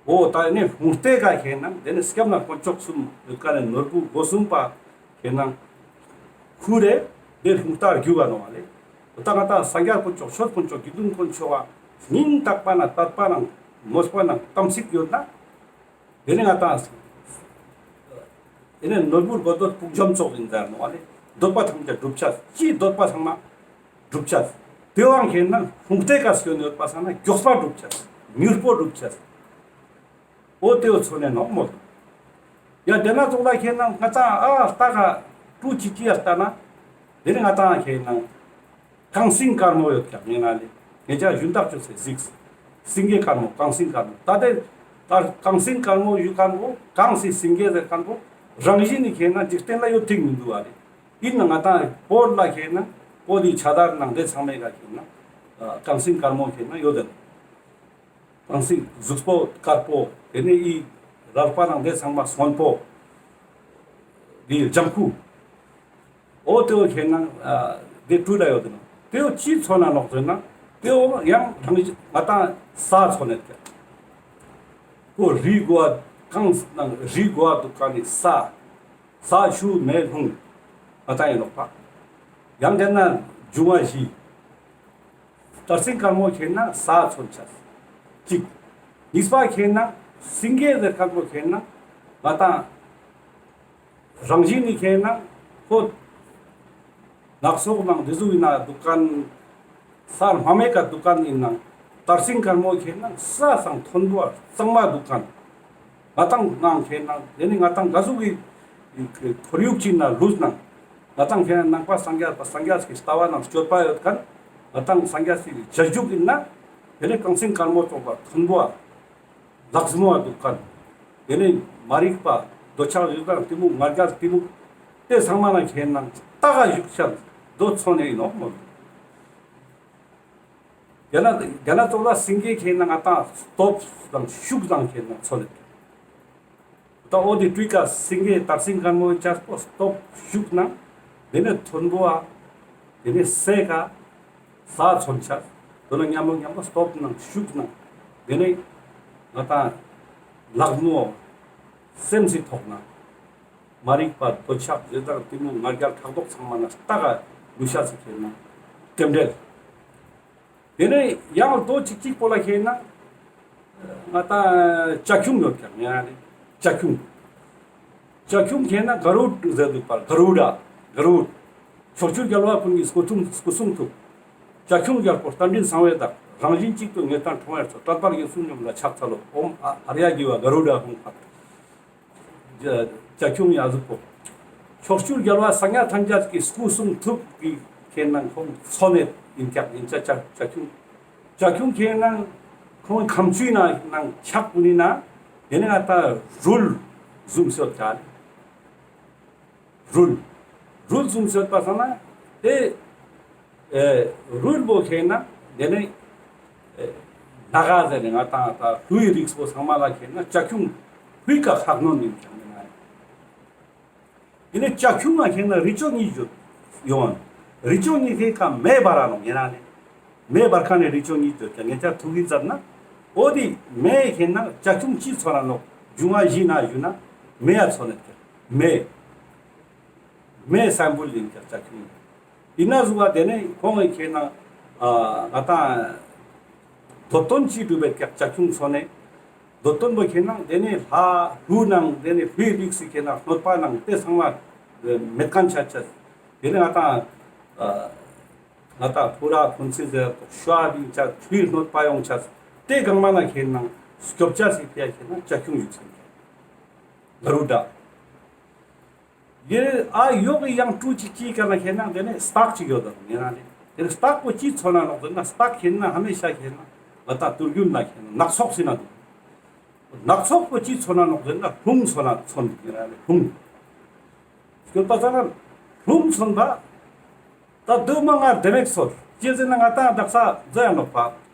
འོ་ད་ནི་ལྷུང་རྟའི་ཀ་ཁེ་ན་ཏེ་ནེ་སྐྱབས་གནས་དཀོན་མཆོག་གསུམ་ཡོད་ཀ་ནེ་ནོར་བུ་སྒོ་གསུམ་པ་ཁེ་ན་ཁུར་རེ་ཏེ་ལྷུང་རྟ་རྒྱུག་ག་ནོག་པ་ལེ། འོ་ད་ང་ཏང་སངས་རྒྱས་དཀོན་མཆོག་ཆོས་དཀོན་མཆོག་དགེ་འདུན་དཀོན་མཆོག་ག་སྙིང་ཐག་པ་ན་དད་པ་ན་མོས་པ་ན་དམ་ཚིག་ཡོད་ན། ཏེ་ནེ་ང་ཏང་ཏེ་ནེ་ནོར་བུ་དགོས་འདོད་དཔུང་འཇོམས་ཙོགས་ཡིན་ཟེར་ནོག་པ་ལེ། འདོད་པ་ཐམས་ཅད་འགྲུབ་ཅེས། ཅི་འདོད་པ་ཚང་མ་འགྲུབ་ཅེས། ཏེ་བོའང་ཁེ་ན་ལྷུང་རྟའི་ཀ་སྐྱོད་ཡོད་པ་སང་ན་མགྱོགས་པ་འགྲུབ་ཅེས། མྱུར་པོ་འགྲུབ་ཅེས། འོ་ཏེ་བོ་མཚོན་ནེ་ནོག་མོལ། ཡང་ཏེ་ན་ཙོགས་ལ་ཁེ་ན་ང་ཏང་ཨ་རྟ་ཀ་ཀྲུ་ཅི་ཅི་ཡ་ལྟ་ན། ཏེ་ནེ་ང་ཏང་ཁེ་ན་གངས་སེང་དཀར་མོ་ཡོད་ཀྱག་ངེ་ན་ལེ། ངེ་ཅག་ཞུན་དག་ཅོས་སེ་གཟིགས། སེང་གེ་དཀར་མོ་གངས་སེང་དཀར་མོ། ད་ཏེ་གངས་སེང་དཀར་མོ་ཡོད་མཁན་པོ་གངས་སི་སེང་གེ་ཟེར་མཁན་པོ་རང་བཞིན་ནི་ཁེ་ན་འཇིག་རྟེན་ལ་ཡོད་ཐིག་མི་འདུག་པ་ལེ། ཡིན་ན་ང་ཏང་བོད་ལ་ཁེ་ན་བོད་དི་ཆ་དར་ནང་ཏེ་ཚང་མའི་ཀ་ཁེ་ན་གངས་སེང་དཀར་མོ་ཁེ་ན་ཡོད་དེ། གངས་སེང་གཟུགས་པོ་དཀར་པོ། ཏེ་ནེ་ཨི་རལ་པ་ནང་ཏེ་ཚང་མ་སྔོན་པོ། འི་ལྗང་ཁུ། འོ་ཏེ་བོ་ཁེ་ན་ཨ་ཏེ་ཀྲུ་ལ་ཡོད་དེ་ནོག་ཏེ་བོ་ཅི་མཚོན་ན་ནོག་ཟེར་ན། ཏེ་བོ་ཡང་རང་ང་ཏང་ས་མཚོན་ནེ་ཀྱག་འོ་རི་གོ་བ་གངས་ནང་རི་གོ་བ་འདུག་ཀ་ནི་ས། ས་ཆུ་མེ་རླུང་ང་ཏང་ཡིན་ནོག་པ། ཡང་ཏེ་ན་འབྱུང་བ་བཞི། དར་སེང་དཀར་མོ་ཁེ་ན་ས་མཚོན་ཅེས་ཅིག་གཉིས་པ་ཁེ་ན་སེང་གེ་ཟེར་མཁན་པོ་ཁེ་ན་ང་ཏང་རང་བཞིན་ནི་ཁེ་ན་ཁོ་ནགས་ཚལ་ནང་ཏེ་ཟུག་ཡིན་ན་འདུག་མཁན། ས་དམའ་མོའི་ཀ་འདུག་མཁན་ཡིན་ནང་དར་སེང་དཀར་མོ་ཁེ་ན་ས་སང་མཐོན་པོ་གཙང་མ་འདུག་མཁན། ང་ཏང་ནང་ཁེ་ན་ཏེ་ནི་ང་ཏང་ག་ཟུག་གི་ཁོར་ཡུག་ཅིག་ན་ལུས་ནང་ང་ཏང་ཁེ་ན་ནང་པ་སངས་རྒྱས་པ་སངས་རྒྱས་ཀྱི་ལྟ་བ་ནང་སྤྱོད་པ་ཡོད་མཁན། ང་ཏང་སངས་རྒྱས་ཀྱི་བྱ་རྒྱུག་ཡིན་ན་ཏེ་ནི་གངས་སེང་དཀར་མོ་ཙོགས་པ་མཐོན་པོ་ལགས་མོ་འདུག་མཁན། ཏེ་ནི་མ་རིག་པ་འདོད་ཆགས་ཞེ་སྡང་གཏི་མུག་ང་རྒྱལ་གཏི་མུག་ཏེ་ཚང་མ་ན་ཁེ་ན་ལྟ་ག་བཞུགས་ཤག་འདོད་མཚོན་ནེ་ཡིན་ནོག་མོལ། ཏེ་ན་ཏེ་ན་ཙོགས་ལ་སེང་གེ་ཁེ་ན་ང་ཏང་སྟོབས་དང་ཤུགས་དང་ཁེ་ན་མཚོན་ནེ། ད་འོ་ཏེ་ཀྲུའི་ཀ་སེང་གེ་དར་སེང་དཀར་མོའི་ཆས་པོ་སྟོབས་ཤུགས་ནང་ཏེ་ནེ་མཐོན་པོ་ཨ་ཏེ་ནེ་སའི་ཀ་ས་མཚོན་ཆས། དོ་ན་མཉམ་པོ་མཉམ་པོ་སྟོབས་ནང་ཤུགས་ནང་ དེ་ནས་ང་ཏང་ལག་མོ་སེམས་སི་ཐོག་ན་མ་རིག་པ་འདོད་ཆགས་ཞེ་སྡང་གཏི་མུག་ང་རྒྱལ་ཕྲག་དོག་ཚང་མ་ན་སྟག་ག་ལུས་ཤེས་སི་ཁེ་ན་རྟེན་འབྲེལ། དེ་ནས་ཡང་རྡོ་གཅིག་གཅིག་པོ་ལ་ཁེ་ན་ང་ཏང་ལྕགས་ཁྱུང་ཡོད་ཀྱག་ཡང་ནི་ལྕགས་ཁྱུང་། ལྕགས་ཁྱུང་ཁེ་ན་ག་རུ་ཌ་ཟེར་འདུག་པ། ག་རུ་ཌ། ག་རུ་ཌ། ཕྱོགས་བཅུའི་རྒྱལ་བ་ཀུན་གྱི་སྐུ་གསུང་སྐུ་གསུང་ཐུགས། ལྕགས་ཁྱུང་རྒྱལ་པོ་རྟ་མགྲིན་གསང་བའི་བདག། རང་བཞིན་གཅིག་ཏུ་ངེས་དང་འཁྲུལ་བ་ཚོགས། དྲན་པ་ཡིད་གསུམ་སྙོམས་ལ་ཕྱག་འཚལ་ལོ། ཨོཾ་ཨ་ཨཱརྱ་གི་བ་ག་རུ་ཌ་ཧཱུྃ་ཕཊ། ལྕགས་ཁྱུང་ཡ་ཟུག་པོ། ཕྱོགས་བཅུའི་རྒྱལ་བ་སངས་རྒྱས་ཐམས་ཅད་ཀྱི་སྐུ་གསུང་ཐུགས་ཀྱི་ཁེ་ན་ཁོང་མཚོན་ནི་ཡིན་ཀྱག་ཡིན་ཀྱག་ལྕགས་ལྕགས་ཁྱུང་། ལྕགས་ཁྱུང་ཁེ་ན་ཁོང་ཁམ་ཆུའི་ནང་ནང་ཆགས་པོ་ནི་ན་དེ་ནི་ང་ཏང་རུལ་ཟུམ་སོད་ཀྱག་ལེ། རུལ། རུལ་ཟུམ་སོད་པ་སང་ན་དེ་ཨེ་རུལ་བོ་ཁེ་ན་དེ་ནི་ཨེ་ནག་ག་ཟེར་ནི་ང་ཏང་ད་ལྷུའི་རིགས་པོ་ཚང་མ་ལ་ཁེ་ན་ལྕགས་ཁྱུང་ལྷུའི་ཀ་ཁག་ནོན་ཡིན་ཀྱག་ནི་ན། དེ་ནས་ལྕགས་ཁྱུང་ང་ཁེ་ན་རི་ཅོ་གཉིས་ཡོད་ཡོང་། རི་ཅོ་གཉིས་ཁེ་ཀ་མེ་འབར་ར་ནོག་ཡིན་ན་ནི། མེ་འབར་ཁན་ནི་རི་ཅོ་གཉིས་ཡོད་ཀྱག་ངེ་ཅག་ཐུག་གི་ཙམ་ན། འོ་དེ་མེ་ཁེ་ན་ལྕགས་ཁྱུང་ཅི་མཚོན་ན་ནོག་འབྱུང་བ་བཞི་ན་ཞུ་ན་མེ་ཡ་མཚོན་ནད་ཀྱག་མེ། མེ་སམ་བུལ་ཡིན་ཀྱག་ལྕགས་ཁྱུང་། ཡིན་ན་ཟུག་པ་དེ་ནས་ཁོང་གི་ཁེ་ན་ཨ་ང་ཏང་འདོད་དོན་ཅི་སྒྲུབ་པའི་ཀྱག་ལྕགས་ཁྱུང་མཚོན་ནས། འདོད་དོན་པོ་ཁེ་ན་དེ་ནས་ལྷ་ཀླུ་ནང་དེ་ནས་ལྷའི་རིགས་སི་ཁེ་ན་གནོད་པ་ནང་དེ་ཚང་མ་མེད་ཁན་ཆ་ཆ། དེ་ནས་ང་ཏང་ཨ་ང་ཏང་ཕུ་ར་ཁོན་ཚི་ཟེར་ཤོ་ཨ་བིང་ཆ་ལྷའི་གནོད་པ་ཡོང་ཆ་དེ་གང་མ་ན་ཁེ་ན་སྐྱོབ་ཆ་སི་ཕི་ཡ་ཁེ་ན་ལྕགས་ཁྱུང་ཡོད་ཚན་ག་རུ་ཌ། ཡེ་ཨ་ཡོག་གི་ཡང་ཀྲུ་ཅིག་ཅིག་ག་ན་ཁེ་ན་དེ་ནས་སྟག་ཅིག་ཡོད་དམ་ཡིན་ན་ནི། དེ་ནས་སྟག་པོ་ཅི་མཚོན་ན་ནོག་ཟེར་ན་སྟག་ཁེ་ན་ཧ་མེ་ཤ་ཁེ་ན་ང་ཏང་དུས་རྒྱུན་ན་ཁེ་ན་ནགས་ཚོགས་སི་ན་འདུག་ནགས་ཚོགས་པོ་ཅི་མཚོན་ན་ནོག་ཟེར་ན་ལྷུང་མཚོན་ན་མཚོན་ཡིན་ན་ནི་ལྷུང་། སྐྱོད་པ་ཙ་ན་ལྷུང་མཚོན་པ། ད་དུ་མ་ང་དེ་མེད་སོ། ཅི་ཟེར་ན་ང་ཏང་དག་ས་ཛ་ཡ་ནོག་པ།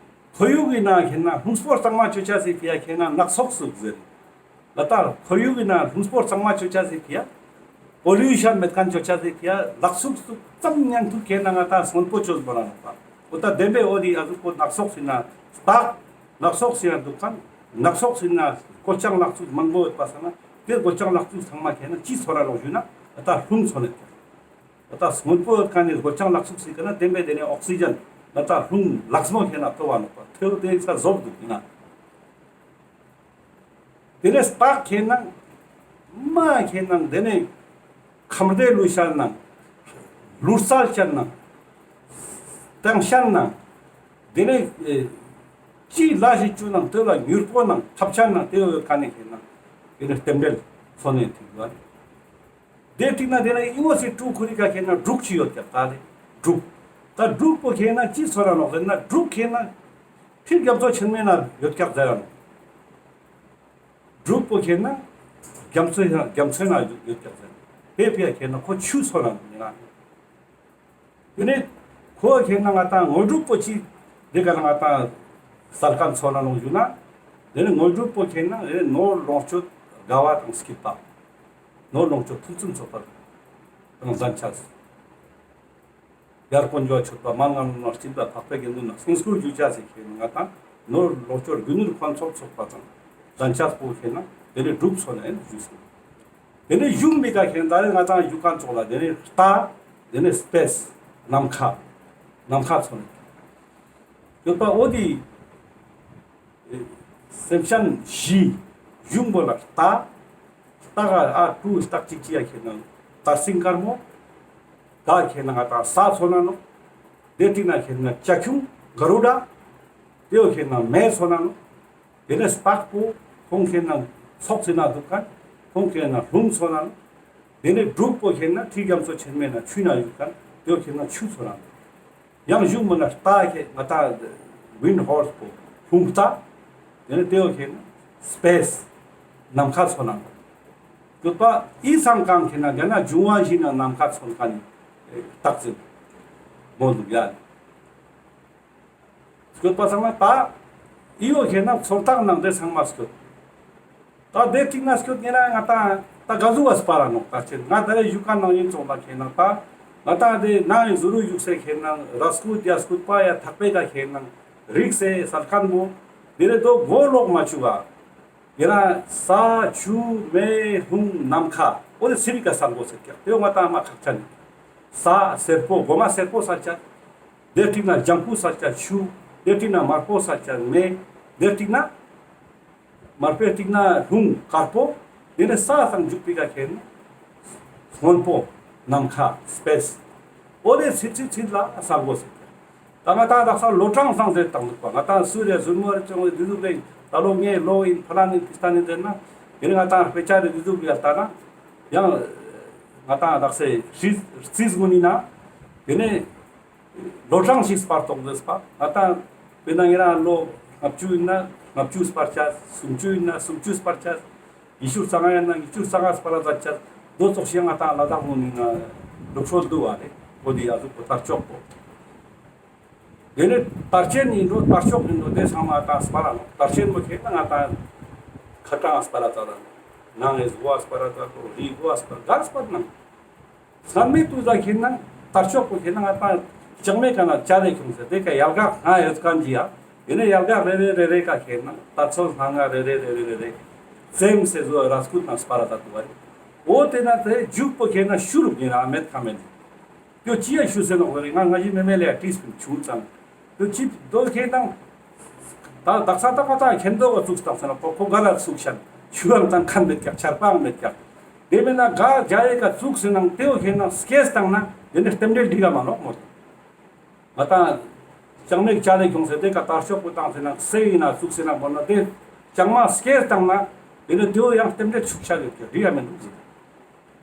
ཁོར་ཡུག་གི་ནང་ཁེ་ན་ལྷུང་སྤོར་གཙང་མ་ཅོ་ཆ་སི་ཕི་ཡ་ཁེ་ན་ནགས་ཚོགས་སུ་ཟེར། ང་ཏང་ཁོར་ཡུག་གི་ནང་ལྷུང་སྤོར་གཙང་མ་ཅོ་ཆ་སི་ཕི་ཡ། པོ་ལུ་ཤན་མེད་ཁན་ཅོ་ཆ་སི་ཕི་ཡ་ལག་ཚུགས་སུ་ཙམ་ཉན་ཐུག་ཁེ་ན་ང་ཏང་སྔོན་པོ་ཅོས་པ་ན་ནོག་པ། འོ་ད་བདེན་པའི་འོ་དེ་ཨ་ཟུག་པོ་ནགས་ཚོགས་སི་ན་སྟག་ནགས་ཚོགས་སི་ན་འདུག་ཁན་ནགས་ཚོགས་སི་ན་སྒོ་ལྕང་ལག་ཚུགས་མང་པོ་ཡོད་པ་ས་ན་དེ་སྒོ་ལྕང་ལག་ཚུགས་ཚང་མ་ཁེ་ན་ཅི་མཚོན་ན་ནོག་ཞུ་ན་ང་ཏང་ལྷུང་མཚོན་ནད་ཀྱག་ད་སྔོན་པོ་ཡོད་ཁན་ནི་སྒོ་ལྕང་ལག་ཚུགས་སི་ཀ་ན་བདེན་པའི་དེ་ནས་ཨོག་སི་ཇན་ང་ཏང་ལྷུང་ལག་མོ་ཁེ་ན་ཐོབ་བ་ནོག་པ། ཐེའུ་དེ་ས་ཟོབ་འདུག་ཡིན་ན། དེ་ནས་སྟག་ཁེ་ན་མ་ཁེ་ན་དེ་ནས་ཁམས་བདེ་ལུས་ཤན་ནང་ལུས་རྩལ་ཤན་ནང་སྟེང་ཤན་ནང་དེ་ནས་ཨེ་ཅི་ལ་ཞིག་ཅུ་ནང་དེ་ལ་མྱུར་པོ་ནང་ཐབས་ཆ་ནང་དེ་ཡོད་ཁན་ནི་ཁེ་ན་དེ་ནས་རྟེན་འབྲེལ་མཚོན་ནི་ཐིག་ལ། དེ་ཐིག་ན་དེ་ན་ཨི་ངོ་སི་ཀྲུ་ཁུ་རི་ཀ་ཁེ་ན་འབྲུག་ཅིག་ཡོད་ཀྱག་ད་ལེ་འབྲུག་ད་འབྲུག་པོ་ཁེ་ན་ཅི་མཚོན་ན་ནོག་ཟེར་ན་འབྲུག་ཁེ་ན་ཕིར་རྒྱ་མཚོ་ཆེན་མོའི་ན་ཡོད་ཀྱག་ཟེར་ར་ནོག་འབྲུག་པོ་ཁེ་ན་རྒྱ་མཚོའི་ན་རྒྱ་མཚོའི་ན་ཡོད་ཀྱག་ཟེར་ནོག་དེ་ཕི་ཡ་ཁེ་ན་ཁོ་ཆུ་མཚོན་ན་ནོག་ཡིན་ན། དེ་ནས་ཁོ་ཁེ་ན་ང་ཏང་དངོས་གྲུབ་པོ་ཅི་དེ་ཀ་ན་ང་ཏང་སལ་ཁན་མཚོན་ན་ནོག་ཞུ་ན། དེ་ནས་དངོས་གྲུབ་པོ་ཁེ་ན་དེ་ནས་ནོར་ལོངས་སྤྱོད་དགའ་བ་དང་སྐྱིད་པ། ནོར་ལོངས་སྤྱོད་ཕུན་སུམ་ཚོགས་པ་དང་ལྡན་ཆ་སི། ཡར་དཀོན་མཆོག་མཆོད་པ་མར་ངན་སློང་ན་སྦྱིན་པ་འཕགས་པའི་དགེ་འདུན་ན་སྙིང་སྐུར་ཞུ་ཆ་སི་ཁེ་ན་ང་ཏང་ནོར་ལོངས་སྤྱོད་རྒྱུ་ནོར་ཕུན་སུམ་ཚོགས་པ་དང་ལྡན་ཆ་པོ་ཁེ་ན་དེ་ནས་འབྲུག་མཚོན་ན་ཡིན་ཞུ་སོང་། དེ་ནས་གཞུང་མི་ཀ་ཁེ་ན་ད་རེ་ང་ཏང་ཞུ་ཁན་ཚོགས་ལ་དེ་ནས་རྟ། དེ་ནས་སྤེས། ནམ་མཁའ། ནམ་མཁའ་མཚོན་ན་ཡོད་པ་འོ་དེ། སེམས་ཅན་བཞི། གཞུང་པོ་ལ་རྟ། རྟ་ག་ཨ་ཀྲུ་སྟག་ཅིག་ཅིག་ཡ་ཁེ་ན་དར་སེང་དཀར་མོ། ད་ཁེ་ན་ང་ཏང་ས་མཚོན་ན་ནོག་དེ་ཐིག་ན་ཁེ་ན་ལྕགས་ཁྱུང་ག་རུ་ཌ། དེའོ་ཁེ་ན་མེ་མཚོན་ན་ནོག་དེ་ནས་སྟག་པོ་ཁོང་ཁེ་ན་ཚོགས་སི་ན་འདུག་ཁན་ཁོང་ཁེ་ན་ལྷུང་མཚོན་ན་ནོག་དེ་ནས་འབྲུག་པོ་ཁེ་ན་ཁྲི་རྒྱ་མཚོ་ཆེན་མོའི་ན་ཆུ་ན་ཡོད་ཁན་དེའོ་ཁེ་ན་ཆུ་མཚོན་ན་ནོག་ཡང་གཞུང་མི་ན་རྟ་ཁེ་ང་ཏང་ཝིན་ཌ་ཧོར་སི་པོ་ལྷུང་རྟ། དེ་ནས་དེའོ་ཁེ་ན་སྤེས། ནམ་མཁའ་མཚོན་ན་ནོག་ཡོད་པ་ཨི་སང་ཀང་ཁེ་ན་དེ་ན་འབྱུང་བ་བཞི་ན་ནམ་མཁའ་མཚོན་ཁན་ནི་རྟགས་ཅིག་མོལ་འདུག་ཡ། སྐྱོད་པ་ཚང་མ་ད་ཨི་བོ་ཁེ་ན་མཚོན་རྟགས་ནང་དེ་ཚང་མ་སྐྱོད། ད་དེ་ཐིག་ན་སྐྱོད་ཉེ་རང་ང་ཏང་ད་ག་ཟུག་བ་སྤར་ར་ནོག་ད་ཆེན་ང་ད་རེ་ཞུ་ཁན་ནང་ཡིན་ཚོགས་ལ་ཁེ་ན་ད་ང་ཏང་དེ་ནང་ཡིན་ཟུ་རུ་ཞུགས་སེ་ཁེ་ན་ར་སྐུད་ཡ་སྐུད་པ་ཡ་ཐག་པེ་ད་ཁེ་ན་རིགས་སེ་སལ་ཁན་བོ་ དེ་ནས་དོ་མགོ་ལོག་མ་བཅུག་ག། དེ་ན་ས་ཆུ་མེ་རླུང་ནམ་མཁའ། འོ་དེ་ཚེ་རིག་ག་ས་མགོ་ཟེར་ཀྱག། དེ་ང་ཏང་མ་ཁག་ཅན། ས་སེར་པོ་གོ་མ་སེར་པོ་ས་ཆ། དེ་ཏིག་ན་ལྗང་ཁུ་ས་ཆ་ཆུ། དེ་ཏིག་ན་དམར་པོ་ས་ཆ་མེ། དེ་ཏིག་ན་མར་པེ་ཏིག་ན་རླུང་དཀར་པོ། དེ་ནས་ས་སང་འཇུག་པའི་ཀ་ཁེན་ན་སྔོན་པོ་ནམ་མཁའ་སྤེས། འོ་དེ་ཚིག་ཚིག་ཚིག་ལ་ས་མགོ་ཟེར། ད་ང་ཏང་དག་ས་ལོ་གྲངས་སང་ཟེར་བཏང་འདུག་པ། ང་ཏང་སུ་རེ་ཟུར་མོ་རེ་ཅོང་རེ་དུས་ཟུག་རེ་ད་ལོ་ངའི་ལོ་ཡིན་ཕ་ལ་ནི་ཕི་སྟ་ནི་ཟེར་ན། དེ་ནས་ང་ཏང་དཔེ་ཆ་རེ་དུས་ཟུག་རེ་ལྟ་ན་ཡང་ང་ཏང་དག་ས་རྩིས་རྩིས་ངོ་ནི་ན་དེ་ནས། ལོ་གྲངས་ཤིག་སྤར་ཐོག་ཟེར་པ། ང་ཏང་དཔེར་ན་ངེ་རང་ལོ་ལྔ་བཅུ་ཡིན་ན་ལྔ་བཅུ་སྤར་ཆ། སུམ་ཅུ་ཡིན་ན་སུམ་ཅུ་སྤར་ཆ། ཉི་ཤུ་རྩ་ལྔ་ཡིན་ན་ཉི་ཤུ་རྩ་ལྔ་སྤར་ཆ། དོ་ཙོགས་ཤིག་ང་ཏང་ལ་དྭགས་ནང་ན་ལུགས་སྲོལ་འདུག་པ་རེད། འོ་དེ་ཡ་ཟུག་པོ་དར་ལྕོག་པོ། དེ་ནས་དར་ཆེན་ཡིན་འགྲོ་དར་ལྕོག་ཡིན་འགྲོ་དེ་ཚང་མ་ང་ཏང་སྤར་ར་ནོག། དར་ཆེན་པོ་ཁེན་ན་ང་ཏང་ཁ་གྲངས་སྤར་ར་ཙ་ར་ནོག། ནང་ངེ་ཟུག་པ་སྤར་ར་ཙ་ར་ནོག། རི་གོ་སྤར་ག་སྤར་ནང་། སྔན་མའི་དུས་ལ་ཁེན་ན་དར་ལྕོག་པོ་ཁེན་ན་ང་ཏང་ལྕང་མའི་ཀ་ན་ཅ་ལེ་ཁྱོང་ཟེར་དེ་ཀ་ཡལ་ག་ལྔ་ཡོད་ཁན་ཅིག་ཡ། དེ་ནས་ཡལ་ག་རེ་རེ་རེ་རེ་ཀ་ཁེན་ན་ད་ཚོད་ལྔ་ལྔ་རེ་རེ་རེ་རེ་རེ་རེ་ཙེམ་སེ་ཟོ་ར་སྐུད་ནང་སྤར་ར་ད་དུ་བ་རེ། འོ་དེ་ན་དེ་མཇུག་པོ་ཁེན་ན་ཤུ་རུབ་ཡིན་ར་མེད་ཁ་མེད། དེ་ཅི་ཡ་ཤུ་ཟེར་ནོག་ཟེར་རེ་ང་ང་ཞི་མེ་མེ་ལེ་ཡ་ཏིས་པིན་ཆུང་ཙང་། དེ་ཅི་དོ་ཁེན་ན། ད་དག་ས་ད་ཀ་ད་ཁེན་དོ་ག་ཙུགས་བཏང་ཟེར་ན་ཁོ་ཁོ་ག་ལ་ཙུགས་ཤན་ཆུ་རང་དང་ཁན་མེད་ཀྱག་ཆར་པའང་མེད་ཀྱག། དེ་མེད་ན་ག་རྒྱ་ཡེ་ཀ་ཙུགས་ཟེར་ན་དེའོ་ཁེན་ན་སྐྱེས་བཏང་ན་དེ་ནས་རྟེན་འབྲེལ་འགྲིག་ག་མ་ནོག་མོ། ང་ཏང་ལྕང་མའི་ཅ་ལེ་ཁྱོང་ཟེར་དེ་ཀ་དར་ལྕོག་པོ་བཏང་ཟེར་ན་སེ་ཡིན་ན་ཙུགས་ཟེར་ན་མོ་ན་དེ་ལྕང་མ་སྐྱེས་བཏང་ན་དེ་ནས་དེའོ་ཡང་རྟེན་འབྲེལ་ཆུག་ཆ་ཡོད་ཀྱག་འགྲིག་ག་མི་འདུག་ཟེར།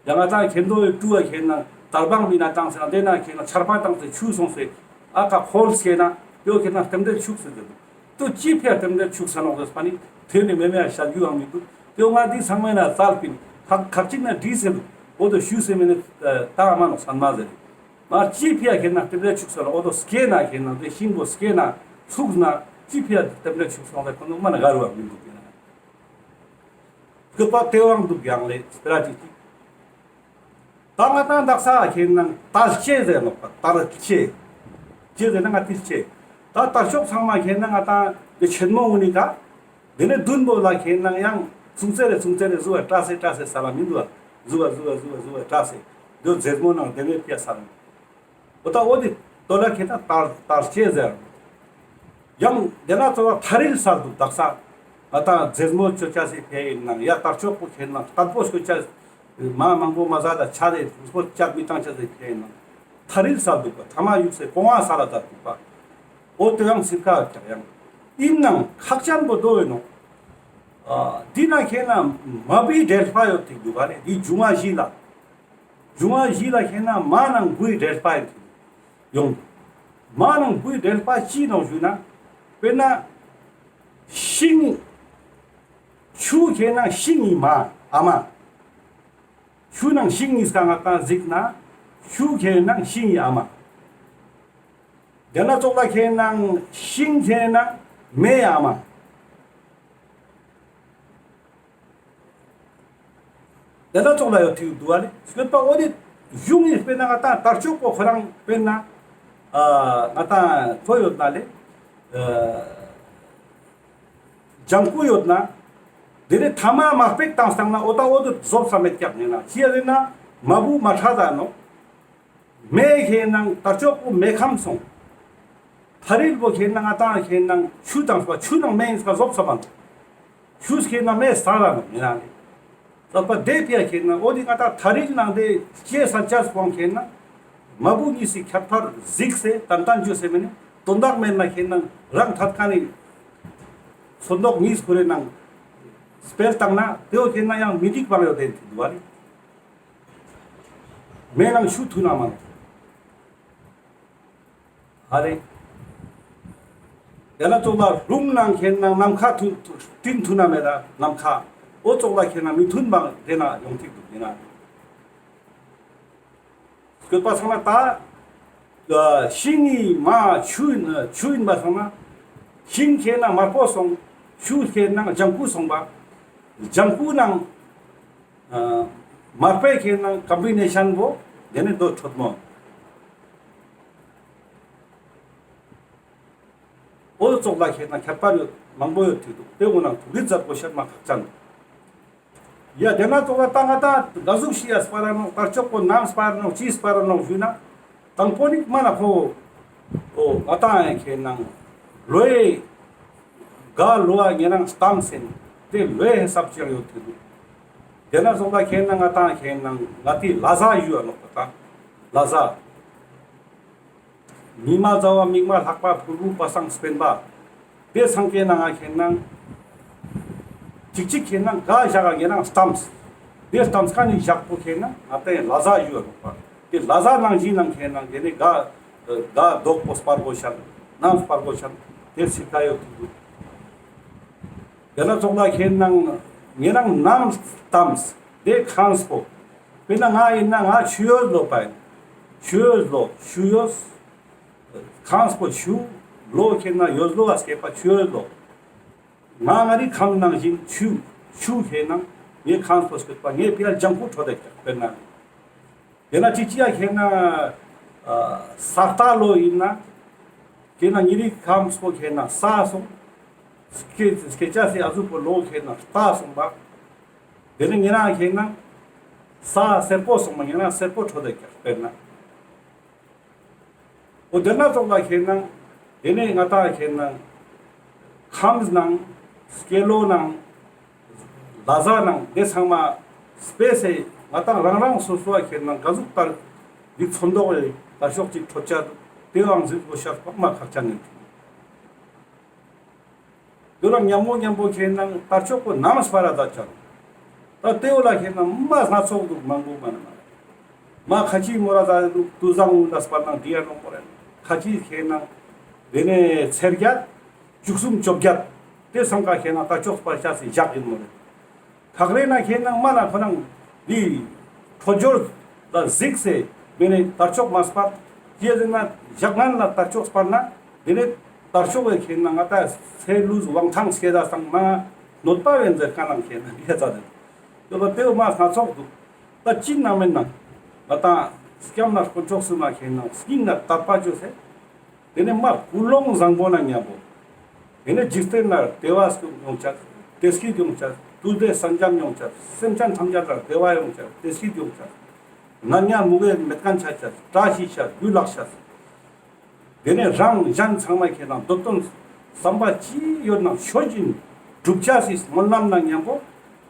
ཡང་ང་ཏང་ཁེན་དོ་ཡི་ཀྲུ་བ་ཁེན་ན་དར་བང་མི་ན་བཏང་ཟེར་ན་དེ་ན་ཁེན་ན་ཆར་པ་བཏང་ཟེར་ཆུ་སོང་ཟེར་ཨ་ཀ་ཧོལ་སྐྱེ་ན་དེའོ་ཁེན་ན་རྟེན་འབྲེལ་ཆུག་ཟེར་དེ་དུ་ཅི་ཕི་ཡ་རྟེན་འབྲེལ་ཆུག་ས་ནོག་ཟེར་པ་ནི་དེ་ནི་མེ་མེ་ཡ་ཤ་རྒྱུ་ཡང་མི་འདུག། དེའོ་ང་འདི་ཚང་མ་ན་ཙལ་པིན་ཁག་ཁག་ཅིག་ན་འདྲི་ཟེར་དུ་འོ་དོ་ཞུ་ཟེར་མེ་ནི་ད་མ་ནོག་སན་མ་ཟེར། མ་ཅི་ཕི་ཡ་ཁེན་ན་རྟེན་འབྲེལ་ཆུག་ས་ནོག། འོ་དོ་སྐྱེ་ན་ཁེན་ན་དེ་ཤིང་པོ་སྐྱེ་ན་ཚུགས་ན་ཅི་ཕི་ཡ་རྟེན་འབྲེལ་ཆུག་ས་ནོག་ཟེར་ཁོ་ནོ་མ་ན་ག་རུ་བ་མི་འདུག་ཡིན་ན། སྐུད་པ་ཏེ་ཝང་འདུག་ཡང་ལེ་སྤེ་ར་ཅིག་ཅིག། ད་ང་ཏང་དག་ས་ཁེན་ན་དར་ལྕེ་ཟེར་ནོག་པ་དར་ལྕེ། ལྕེ་ཟེར་ན་ང་ཏི་ལྕེ། ད་དར་ལྕོག་ཚང་མ་ཁེན་ན་ང་ཏང་དེ་ཆེན་མོ་འུ་ནི་ཀ། དེ་ནས་བདུན་པོ་ལ་ཁེན་ན་ཡང་ཚུང་ཙེ་རེ་ཚུང་ཙེ་རེ་ཟུ་བ་ཏྲ་སེ་ཏྲ་སེ་ས་ལ་མི་འདུག་བ། ཟུ་བ་ཟུ་བ་ཟུ་བ་ཟུ་བ་ཏྲ་སེ། དེ་རྫེས་མོ་ནང་དེ་ནས་ཕི་ཡ་ས་ལ་མི་འདུག། འོ་ད་འོ་དེ་དོ་ལ་ཁེ་ད་དར་དར་ལྕེ་ཟེར། ཡང་དེ་ན་ཚོ་ལ་ཐ་རིལ་སལ་འདུག་དག་ས། ང་ཏང་རྫེས་མོ་ཆོ་ཆ་སི་ཕེ་ཡིན་ནང་ཡ་དར་ལྕོག་པོ་ཁེ་ན་སྟན་པོ་ཆོ་ཆ་མ་མང་པོ་མ་ཟ་ད་ཆ་རེ་རྫེས་མོ་ཆ་མི་ཏང་ཆ་སི་ཕེ་ཡིན་ནང་ཐ་རིལ་སལ་འདུག་པ། ཐ་མ་ཡུག་སེ་གོང་བ་སལ་ད་འདུག་པ། འོ་དེ་ཡང་སིར་ཁ་ཀྱག་ཡང་ཡིན་ནང་ཁག་ཅན་པོ་དོ་ཡིན་ནོ། ཨ་འདི་ན་ཁེ་ན་མ་བུའི་འབྲེལ་བ་ཡོད་ཐིག་འདུག་ག་རེ་འདི་འབྱུང་བ་བཞི་ལ། འབྱུང་བ་བཞི་ལ་ཁེ་ན་མ་ནང་བུའི་འབྲེལ་བ་ཡོང་། མ་ནང་བུའི་འབྲེལ་བ་ཅི་ནོག་ཞུ་ན། དཔེར་ན་ཤིང་། ཆུ་ཁེ་ན་ཤིང་ངི་མ་ཨ་མ། ཆུ་ནང་ཤིང་ངི་སྐ་ང་ཀ་གཟིགས་ན། ཆུ་ཁེ་ན་ཤིང་ངི་ཨ་མ། དེ་ན་ཙོགས་ལ་ཁེ་ན་ཤིང་ཁེ་ན་མེའི་ཨ་མ། དེ་ལ་ཙོགས་ལ་ཡོད་ཐིག་འདུག་བ་ལེ། སྐྱོད་པ་འོ་དེ་གཞུང་ངི་དཔེར་ན་ང་ཏང་དར་ལྕོག་པོ་ཁོ་རང་དཔེར་ན་ཨ་ང་ཏང་ཁོ་ཡོད་ན་ལེ། ཨ་ལྗང་ཁུ་ཡོད་ན། དེ་ནས་ཐ་མ་མ་སྤེག་བཏང་སྟངས་ན་འོ་ད་འོ་དེ་བཟོ་ས་མེད་ཀྱག་ནས་ན་ཅི་ཡ་ཟེར་ན་མ་བུ་མ་ཁྲ་ད་ནོ། མེ་ཁེ་ནང་དར་ལྕོག་པོ་མེ་ཁམས་སོང་། ཐ་རིལ་པོ་ཁེ་ནང་ང་ཏང་ཁེ་ནང་ཆུ་དང་སྤ་ཆུ་ནང་མེ་ཡིན་སྐ་བཟོ་ས་མ་ནོ། ཆུ་ཁེ་ནང་མེ་ས་ར་ནོ་མེ་ན་ནི། ས་པ་དེ་ཕི་ཡ་ཁེ་ནང་འོ་དེ་ང་ཏང་ཐ་རིལ་ནང་དེ་ཅེ་ས་ཅ་སྤོང་ཁེ་ནང་མ་བུ་གཉིས་སི་ཁྱད་པར་གཟིགས་སེ་ཏན་ཏན་ཅོས་སེ་མེ་ནི་དོན་དག་མེད་ན་ཁེ་ནང་རང་ཐད་ཀ་ནི་ཚོན་མདོག་གཉིས་ཁོ་རེ་ནང་སྤེལ་བཏང་ན་དེའོ་ཁེ་ནང་ཡང་མི་འགྲིག་པ་ཡོད་དེ་འདུག་བ་ནི། མེ་ནང་ཆུ་ཐུན་ན་མ་ནོ། ཧ་རེ། དེ་ལ་ཙོགས་ལ་རླུང་ནང་ཁེ་ནང་ནམ་མཁའ་ཐུན་ཐུན་ཐུན་ན་མེད་ད་ནམ་མཁའ། འོ་ཙོགས་ལ་ཁེ་ནང་མི་ཐུན་པ་དེ་ན་ཡོང་ཐིག་འདུག་ཡིན་ན། སྐྱོད་པ་ཚང་མ་ད། ཤིང་ངི་མ་ཆུ་ཡིན་ཆུ་ཡིན་པ་ཚང་མ། ཤིང་ཁེ་ནང་དམར་པོ་སོང་། ཆུ་ཁེ་ནང་ལྗང་ཁུ་སོང་པ། ལྗང་ཁུ་ནང་། མར་པེ་ཁེ་ནང་ཀམ་བི་ནེ་ཤན་པོ་དེ་ནི་དོ་ཁྲོད་མོ། འོ་ཙོགས་ལ་ཁེ་ན་ཁྱད་པར་ཡོད་མང་པོ་ཡོད་ཐུག་འདུག། དེ་འོ་ན་ཐུགས་རྗེ་ཛད་གོས་ཤེས་མ་ཁག་ཅན། ཡ་དེ་ན་ཙོགས་ལ་ད་ང་ད་ག་ཟུག་ཤིག་ཡ་སྤར་ར་ནོག། དར་ལྕོག་པོ་ནམ་སྤར་ར་ནོག། ཅི་སྤར་ར་ནོག་ཞུས་ན། དང་པོ་ནི་མ་ན་ཁོ་འོ་ང་ད་ཡ་ཁེ་ན་ལོའི་ག་ལོ་ཨ་ཉེ་རང་སྟམས་ཟེར་དེ་ལོའི་ཧེ་སབ་ཅིག་ཡོད་ཐུག་འདུག། དེ་ན་ཙོགས་ལ་ཁེ་ན་ང་ད་ཁེ་ན་ང་ཏི་ལ་ཟ་ཡུ་ཨ་ནོག་པ་ད་ལ་ཟ། མི་མ་ཟ་བ་མིག་མ་ལྷག་པ་ཕུར་བུ་པ་སངས་སྤེན་པ། དེ་སངས་རྒྱས་ན་ང་ཁེ་ན་ཅིག་ཅིག་ཁེ་ན་ག་ཞག་ག་ཉེ་རང་སྟམས། དེ་སྟམས་ཁན་ནི་ཞག་པོ་ཁེ་ན་ང་ཏི་ལ་ཟ་ཡུ་ཨ་ནོག་པ། དེ་ལ་ཟ་ནང་བཞིན་ནང་ཁེ་ན་དེ་ནི་ག་ག་རྡོག་པོ་སྤར་གོས་ཤེས་ནམ་སྤར་གོས་ཤེས་དེ་སི་ཀ་ཡོད་ཐུག་འདུག། དེ་ན་ཙོགས་ལ་ཁེ་ན་ཉེ་རང་ནམ་སྟམས་དེ་ཁམས་པོ། དཔེར་ན་ང་ཡིན་ན་ང་ཆུ་ཡོས་ལོ་པ་ཡིན། ཆུ་ཡོས་ལོ་ཆུ་ཡོས། ཁམས་པོ་ཆུ། ལོ་ཁེ་ན་ཡོས་ལོ་བ་སྐྱེས་པ་ཆུ་ཡོས་ལོ། ང་ང་རི་ཁམས་ནང་བཞིན་ཆུ། ཆུ་ཁེ་ན་ངའི་ཁམས་པོ་སྐྱེས་པ་ངའི་ཕི་ཡ་ལྗང་ཁུ་འཕྲོད་དེ་ཀྱག། དཔེར་ན། དེ་ན་ཅི་ཅི་ཡ་ཁེ་ན་ཨ་ས་རྟ་ལོ་ཡིན་ན། ཁེ་ན་ཉེ་རི་ཁམས་པོ་ཁེ་ན་ས་སོང་། སྐྱེ་སྐྱེ་ཅེས་སི་ཨ་ཟུག་པོ་ལོ་ཁེ་ན་རྟ་སོང་པ། དེ་ནི་ཉེ་རང་ཁེ་ན་ས་སེར་པོ་སོང་པ། ཉེ་རང་སེར་པོ་འཕྲོད་དེ་ཀྱག། དཔེར་ན། འོ་དེ་ན་ཙོགས་ལ་ཁེ་ན་དེ་ནི་ང་ད་ཁེ་ན་ཁམས་ནང་སྐྱེ་ལོ་ནང་ལ་ཟ་ནང་དེ་ཚང་མ་སྤེ་སེ་ང་ད་རང་རང་སོ་སོ་ཁེ་ན་ག་ཟུག་ལྟར་འདི་ཚོན་མདོག་ལ་དར་ལྕོག་ཅིག་འཕྲོད་ཅེས་དེ་བའང་གཟིགས་གོས་ཤེས་མ་ཁག་ཅན་ནི། དེ་རང་ཉམ་མོ་ཉམ་པོ་ཁེ་ན་དར་ལྕོག་པོ་ནམ་སྤར་ར་ད་ཅང་། ད་དེ་བོ་ལ་ཁེ་ན་མ་སྣ་ཚོགས་འདུག་མང་པོ་མ་ན་མ་རེད། མ་ཁ་ཅིག་མོ་ར་ད་འདུག་དུས་བཟང་འུ་ད་སྤར་ན་འདི་ཡ་ནོག་པོ་རེད། ཁ་ཅིག་ཁེ་ན་དེ་ནས་ཚེས་བརྒྱད། བཅུ་གསུམ་བཅོ་བརྒྱད། དེ་སང་ཀ་ཁེ་ན་དར་ལྕོག་སྤར་ཅེས་སི་ཞག་ཡིན་མོ་རེད། ཁག་རེ་ན་ཁེ་ན་མ་ན་ཁོ་རང་འདི་འཕྲོད་སྦྱོར་ལ་གཟིགས་སེ་མེ་ནེ་དར་ལྕོག་མ་སྤར། ཅི་ཟེར་ན་ཞག་ངན་ལ་དར་ལྕོག་སྤར་ན་དེ་ནེ་དར་ལྕོག་གི་ཁེ་ན་ང་ད་ཚེ་ལུས་དབང་ཐང་སྐྱེ་ད་སང་མ་གནོད་པ་བེན་ཟེར་ཁ་ནང་ཁེ་ན་ཡ་ཙ་དེ་ཡོད་པ་དེ་བོ་མ་སྣ་ཚོགས་འདུག། ད་ཅི་ན་མེད་ན་ང་ད་སྐྱམ་ན་དཀོན་མཆོག་སུ་མ་ཁེ་ན་སྙིང་ན་དད་པ་ཅོས་སེ། དེ་ནས་མ་ཀུན་སློང་བཟང་པོ་ན་མཉམ་པོ། དེ་ནས་འཇིག་རྟེན་ན་བདེ་བ་ཡོང་ཆ། བདེ་སྐྱིད་ཡོང་ཆ། དུས་བདེ་གསན་འཇམ་ཡོང་ཆ། སེམས་ཅན་ཐམས་ཅད་ལ་བདེ་བ་ཡོང་ཆ། བདེ་སྐྱིད་ཡོང་ཆ། ནད་ཉམས་མུ་གེ་མེད་མཁན་ཆ་ཆ། བཀྲ་ཤིས་ཆ། ལུས་ལག་ཆ། དེ་ནས་རང་གཞན་ཚང་མ་ཁེ་ན་འདོད་དོན་བསམ་པ་ཅི་ཡོད་ན་ཆོས་བཞིན་སྒྲུབ་ཆ་སི་སྨོན་ལམ་ན་མཉམ་པོ།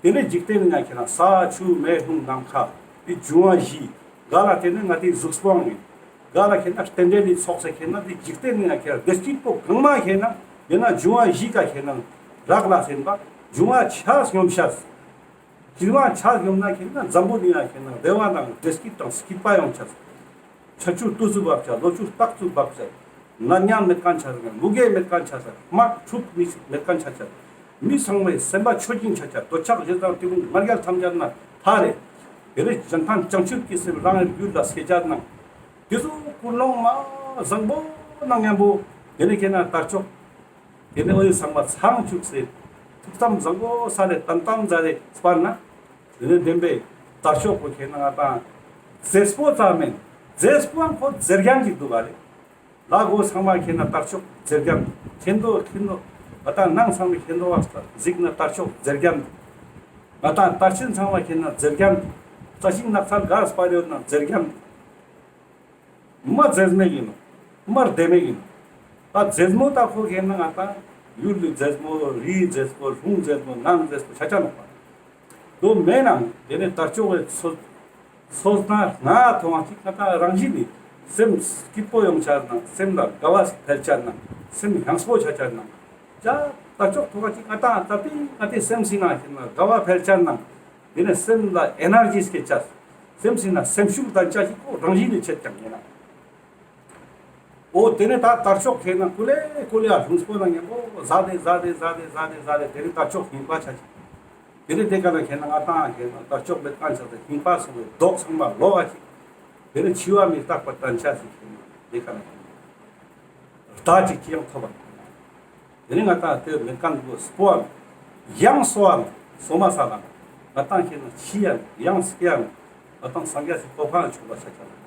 དེ་ནས་འཇིག་རྟེན་ནི་ཡང་ཁེ་ན་ས་ཆུ་མེ་རླུང་ནམ་མཁའ་འདི་འབྱུང་བ་བཞི། ག་ལ་དེ་ནས་ང་དེ་གཟུགས་པོའང་ཡིན། ག་ལ་ཁེ་ན་རྟེན་འབྲེལ་ལི་ཚོགས་སེ་ཁེ་ན་འདི་འཇིག་རྟེན་ནི་ཡང་ཁེ་ན་བདེ་སྐྱིད་པོ་གང་མ་ཁེ་ན་དེ་ན་འབྱུང་བ་བཞི་ཀ་ཁེ་ན་རག་ལ་སེམས་པ་འབྱུང་བ་ཆ་སྙོམས་ཤ། འབྱུང་བ་ཆ་སྙོམས་ན་ཁེ་ན་འཛམ་བུ་གླིང་ཡང་ཁེ་ན་བདེ་བ་དང་བདེ་སྐྱིད་དང་སྐྱིད་པ་ཡོང་ཆ། ཆ་ཆུ་ཏུ་ཙུ་བབ་ཆ། ལོ་ཆུ་སྟག་ཙུ་བབ་ཆ། ནད་ཉམས་མེད་མཁན་ཆ་ཟེར། མུ་གེ་མེད་མཁན་ཆ་ཟེར། དམག་འཁྲུག་མི་མེད་མཁན་ཆ་ཆ། མི་ཚང་མའི་སེམས་པ་ཆོས་བཞིན་ཆ་ཆ། འདོད་ཆགས་ཞེ་སྡང་གཏི་མུག་ང་རྒྱལ་ཐམས་ཅད་ན་ཐར་རེ། དེ་ནས་གཞན་ཕན་བྱང་ཆུབ་ཀྱི་སེམས་རང་རྒྱུད་ལ་སྐྱེ་ཆ་ནང་། དེ་ཚོ་ཀུན་སློང་མ་བཟང་པོ་ནང་མཉམ་པོ། དེ་ནས་ཁེ་ན་དར་ལྕོག། དེ་ནས་འོ་དེ་ཚང་མ་ཚང་བཅུག་སེ། ཐུགས་དམ་བཟང་པོ་ས་ལེ་ཏན་ཏན་མཛད་དེ་སྤར་ན། དེ་ནས་བདེན་པའི་དར་ལྕོག་པོ་ཁེ་ན་ང་ཏང་མཛེས་པོ་ཙམ་མེན། མཛེས་པོའང་ཁོ་མཛེས་རྒྱན་ཅིག་འདུག་ག་ལེ། ལ་གོ་ཚང་མ་ཁེ་ན་དར་ལྕོག་མཛེས་རྒྱན། ཁེ་འདོ་ཁེ་འདོ་ང་ཏང་ནང་ཚང་མའི་ཁེ་འདོ་བ་གཟིགས་ན་དར་ལྕོག་མཛེས་རྒྱན། ང་ཏང་དར་ཆེན་ཚང་མ་ཁེ་ན་མཛེས་རྒྱན། རྩྭ་ཤིང་ནགས་ཚལ་གར་སྤར་ཡོད་ན་མཛེས་རྒྱན། མ་མཛེས་མེད་ཡིན་ནོ། མ་བདེ་མེད་ཡིན་ནོ། ད་མཛེས་མོ་ད་ཁོ་ཁེ་ན་ང་ཏང་ཡུལ་ལི་མཛེས་མོ། རིའི་མཛེས་མོ། ལུང་མཛེས་མོ། ནང་མཛེས་མོ་ཆ་ཆ་ནོག་པ། དོ་མེད་ནང་དེ་ནས་དར་ལྕོག་གི་ཚོ་ཚོ་ན་ང་ཐོང་བ་ཅིག་ང་ཏང་རང་བཞིན་ནི་སེམས་སྐྱིད་པོ་ཡོང་ཆ་ནང་། སེམས་ལ་དགའ་བ་འཕེལ་ཆ་ནང་། སེམས་ཡངས་པོ་ཆ་ཆ་ནང་། ཅ་དར་ལྕོག་ཐོང་བ་ཅིག་ང་ཏང་ད་པི་ང་ཏི་སེམས་སི་ནང་ཁེ་ན་དགའ་བ་འཕེལ་ཆ་ནང་། དེ་ནས་སེམས་ལ་ཨེ་ནར་ཇི་སྐྱེ་ཆ། སེམས་སི་ན་སེམས་ཤུགས་ལྡན་ཆ་ཞིག་ཁོ་རང་བཞིན་ནི་ཆེད་ཀྱང་ཡིན་ན། འོ་དེ་ནས་ད་དར་ལྕོག་ཁེ་ན་ཀུ་ལེ་ཀུ་ལེ་ཨ་ལྷུང་སྤོ་ན་མཉམ་པོ་ཟ་དེ་ཟ་དེ་ཟ་དེ་ཟ་དེ་ཟ་དེ་དེ་ནས་དར་ལྕོག་རྙིང་པ་ཆ་ཅིག། དེ་ནས་དེ་ཀ་ན་ཁེ་ན་ང་ཏང་ཁེ་ན་དར་ལྕོག་མེད་མཁན་ཆ་དེ་རྙིང་པ་སོང་བའི་མདོག་ཚང་མ་ལོག་ག་ཅིག། དེ་ནས་འཆི་བ་མི་རྟག་པ་དྲན་ཆ་ཞིག་ཁེ་ན་དེ་ཀ་ན་ཁེ་ན་བདག་ཅིག་ཅི་ཡང་ཐོབ་པ། དེ་ནས་ང་ཏང་དེ་མེད་མཁན་པོ་སྤོའམ་ཡང་གསོའམ་གསོ་མ་ས་ལ་ང་ཏང་ཁེ་ན་འཆི་ཡང་ཡང་སྐྱེའམ་ང་ཏང་སངས་རྒྱས་སི་གོ་འཕང་ཆོག་པ་ཆ་ཆ་ལ།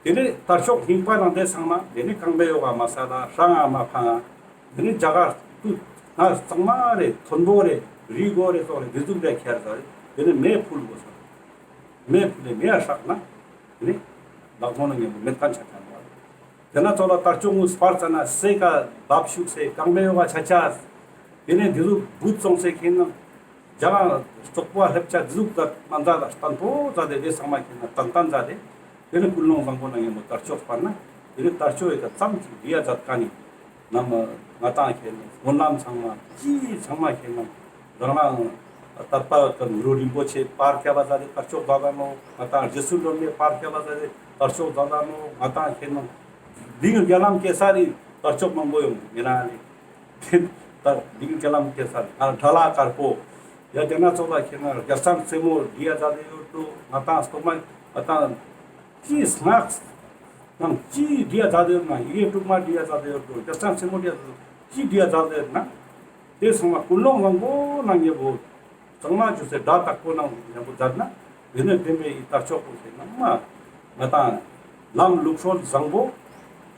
དེ་ནས་དར་ལྕོག་རྙིང་པ་ནང་དེ་ཚང་མ་དེ་ནས་རྐང་པའི་ཡོ་ག་མ་ས་ལ་ཧྲང་ང་མ་ཕང་ང་། དེ་ནས་རྒྱ་གར་དུ་ང་གཙང་མ་རེ་མཐོན་པོ་རེ་རི་མགོ་རེ་ཙོགས་རེ་དེ་ཟུག་རེ་ཁྱེར་ས་རེ། དེ་ནས་མེ་ཕུལ་དགོས་ས་རེ། མེ་ཕུལ་ལེ་མེ་ཡ་ཧྲག་ན་དེ་ནས་ལག་མོ་ན་ངན་པོ་མེད་མཁན་ཆ་ཁྱེར་བ་རེ། དེ་ན་ཙོགས་ལ་དར་ལྕོག་ངུ་སྤར་ཙ་ན་སེ་ཀ་བབ་ཤུགས་སེ་རྐང་པའི་ཡོ་ག་ཆ་ཆ། དེ་ནས་དེ་ཟུག་བུད་སོང་སེ་ཁྱེར་ན། རྒྱ་གར་ཙོག་པོ་ལེབ་ཆ་དེ་ཟུག་ད་མ་མཛད་ལ་བརྟན་པོ་མཛད་དེ་དེ་ཚང་མ་ཁྱེར་ན་བརྟན་བརྟན་མཛད་དེ། དེ་ནས་ཀུན་སློང་བཟང་པོ་ན་ངན་པོ་དར་ལྕོག་སྤར་ན། དེ་ནས་དར་ལྕོག་ཡི་ག་ཙམ་ཅིག་རི་ཡ་མཛད་མཁན་ནི་ནམ་ང་ཏང་ཁྱེར་ན་སྨོན་ལམ་ཚང་མ་ཅི་ཚང་མ་ཁྱེར་ན་རང་རང་དད་པ་གི་གུ་རུ་རིན་པོ་ཆེ་པར་སྐྱབས་པ་མཛད་དེ་དར་ལྕོག་མཛད་ད་ནོ། ང་ཏང་རྗེ་བཙུན་སློབ་མའི་པར་སྐྱབས་པ་མཛད་དེ་དར་ལྕོག་མཛད་ད་ནོ། ང་ཏང་ཁྱེར་ན་འདི་ནི་རྒྱ་ལམ་གེ་སར་རི་དར་ལྕོག་མང་པོ་ཡོང་མི་ན་ལེ། ད་འདི་རྒྱ་ལམ་གེ་སར་ང་དགྲ་ལྷ་དཀར་པོ་ཡ་དེ་ན་ཙོགས་ལ་ཁྱེར་ན་རྒྱལ་ཚང་རྩེ་མོ་འདི་ཡ་མཛད་དེ་ཡོད་དོ། ང་ཏང་སྟོད་མ་ང་ཏང་ཅི་སྔགས་ནང་ཅི་འདི་ཡ་མཛད་དེ་ཡོད་ན། ཡི་གེ་དྲུག་མ་འདི་ཡ་མཛད་དེ་ཡོད་དོ། རྒྱལ་ཚང་རྩེ་མོ་འདི་ཡ་ཅི་འདི་ཡ་མཛད་དེ་ཡོད་ན། དེ་ཚང་མ་ཀུན་སློང་བཟང་པོ་ན་ངན་པོ་ཚང་མ་ཅུས་སེ་སྒྲ་དག་པོ་ནང་ངན་པོ་མཛད་ན། དེ་ནས་བདེན་པའི་ཡི་དར་ལྕོག་པོ་ཁྱེར་ན་མ་ང་ཏང་ལམ་ལུགས་སྲོལ་བཟང་པོ་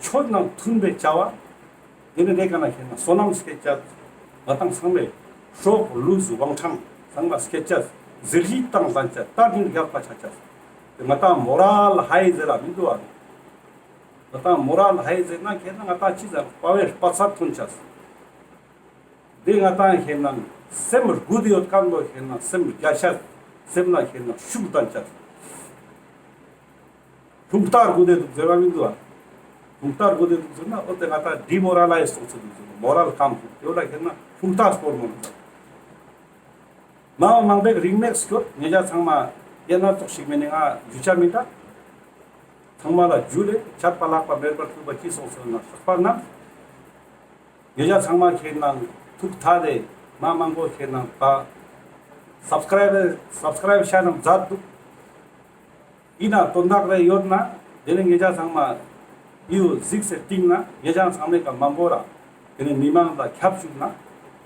ཆོས་ནང་མཐུན་པའི་བྱ་བ། དེ་ནས་དེ་ཀ་ན་ཁྱེར་ན་བསོད་ནམས་སྐྱེད་ཅེས། ང་ཏང་ཚང་མའི་སྲོག་ལུས་དབང་ཐང་ཚང་མ་སྐྱེད་ཅེས། ཟིལ་ཞིག་དང་ལྡན་ཅེས། རྟ་བཞིན་རྒྱགས་པ་ཆ་ཅེས། དེ་ང་ཏང་མོ་རལ་ཧའི་ཟེར་ལ་མི་འདུག་ཨ། ང་ཏང་མོ་རལ་ཧའི་ཟེར་ན་ཁྱེར་ན་ང་ཏང་ཅི་ཟེར་དཔའ་བའི་དཔའ་རྩལ་ཐོན་ཅེས། དེ་ང་ཏང་ཁྱེར་ན་སེམས་རྒུད་དེ་ཡོད་མཁན་པོ་ཁྱེར་ན་སེམས་རྒྱས་ཅེས། སེམས་ལ་ཁྱེར་ན་ཤུགས་ལྡན་ཅེས། རླུང་རྟ་རྒུད་དེ་འདུག་ཟེར་བ་མི་འདུག་ཨ། རླུང་རྟ་རྒུད་དེ་འདུག་ཟེར་ན་འོ་དེ་ང་ཏང་ཌི་མོ་རལ་ལའིཛ་སོང་ཚུལ་འདུག་ཟེར། མོ་རལ་ཁམས་དེ་བོ་ལ་ཁྱེར་ན་རླུང་རྟ་སྤོར་མོ་ལ། མ་མང་པོ་རིང་མེད་སྐྱོད་ཉེ་རང་ཚང་མ་ཡེ་ན་ཙོགས་ཤིག་མེད་ནི་ང་ཞུ་ཆ་མི་འདུག། ཚང་མ་ལ་ཇུ་ལེ། ཆད་པ་ལྷག་པ་མེད་པར་ཐུག་པ་ཅི་སོང་ཟེར་ན་ལྷག་པ་ན། ཉེ་རང་ཚང་མ་ཁྱེར་ན་ཐུགས་ཐད་དེ་མ་མང་པོ་ཁྱེར་ན་ད་སབ་སི་ཀ་རའིབ་སབ་སི་ཀ་རའིབ་ཤ་རྣམས་མཛད་འདུག། ཡིན་ན་དོན་དག་རེ་ཡོད་ན་དེ་ནས་ཉེ་རང་ཚང་མ་ཡུ་གཟིགས་སེ་སྟིང་ན་ཉེ་རང་ཚང་མའི་ཀ་མང་པོ་ར་དེ་ནས་མི་མང་ལ་ཁྱབ་བཅུག་ན་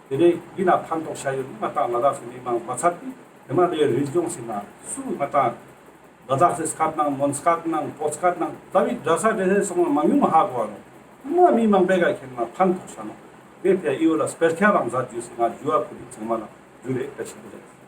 དེ་ནས་ཡིན་ན་ཕན་ཐོགས་ཤ་ཡོད་ན་ང་ཏང་ལ་དྭགས་སི་མི་མང་མ་ཚད་པའི་དེ་མ་ལས་རིག་གཞུང་ཟེར་ན་སུ་ང་ཏང་ལ་དྭགས་སི་སྐད་ནང་མོན་སྐད་ནང་བོད་སྐད་ནང་ད་བི་འདྲ་ས་འདྲ་ས་སོང་མ་མང་ཉུང་ཧ་གོ་བ་ནོ། མ་མི་མང་པོའི་ཀ་ཁྱེར་ན་ཕན་ཐོགས་ཤ་ནོ། དེ་ཕྱིར་ཡུ་ལ་སྤེལ་ཁྱབ་རང་མཛད་རྒྱུ་ཟེར་ན་ཇུ་བ་ཕུལ་ཚང་མ་ལ་ཇུ་ལེ། བཀྲ་ཤིས་བདེ་ལེགས།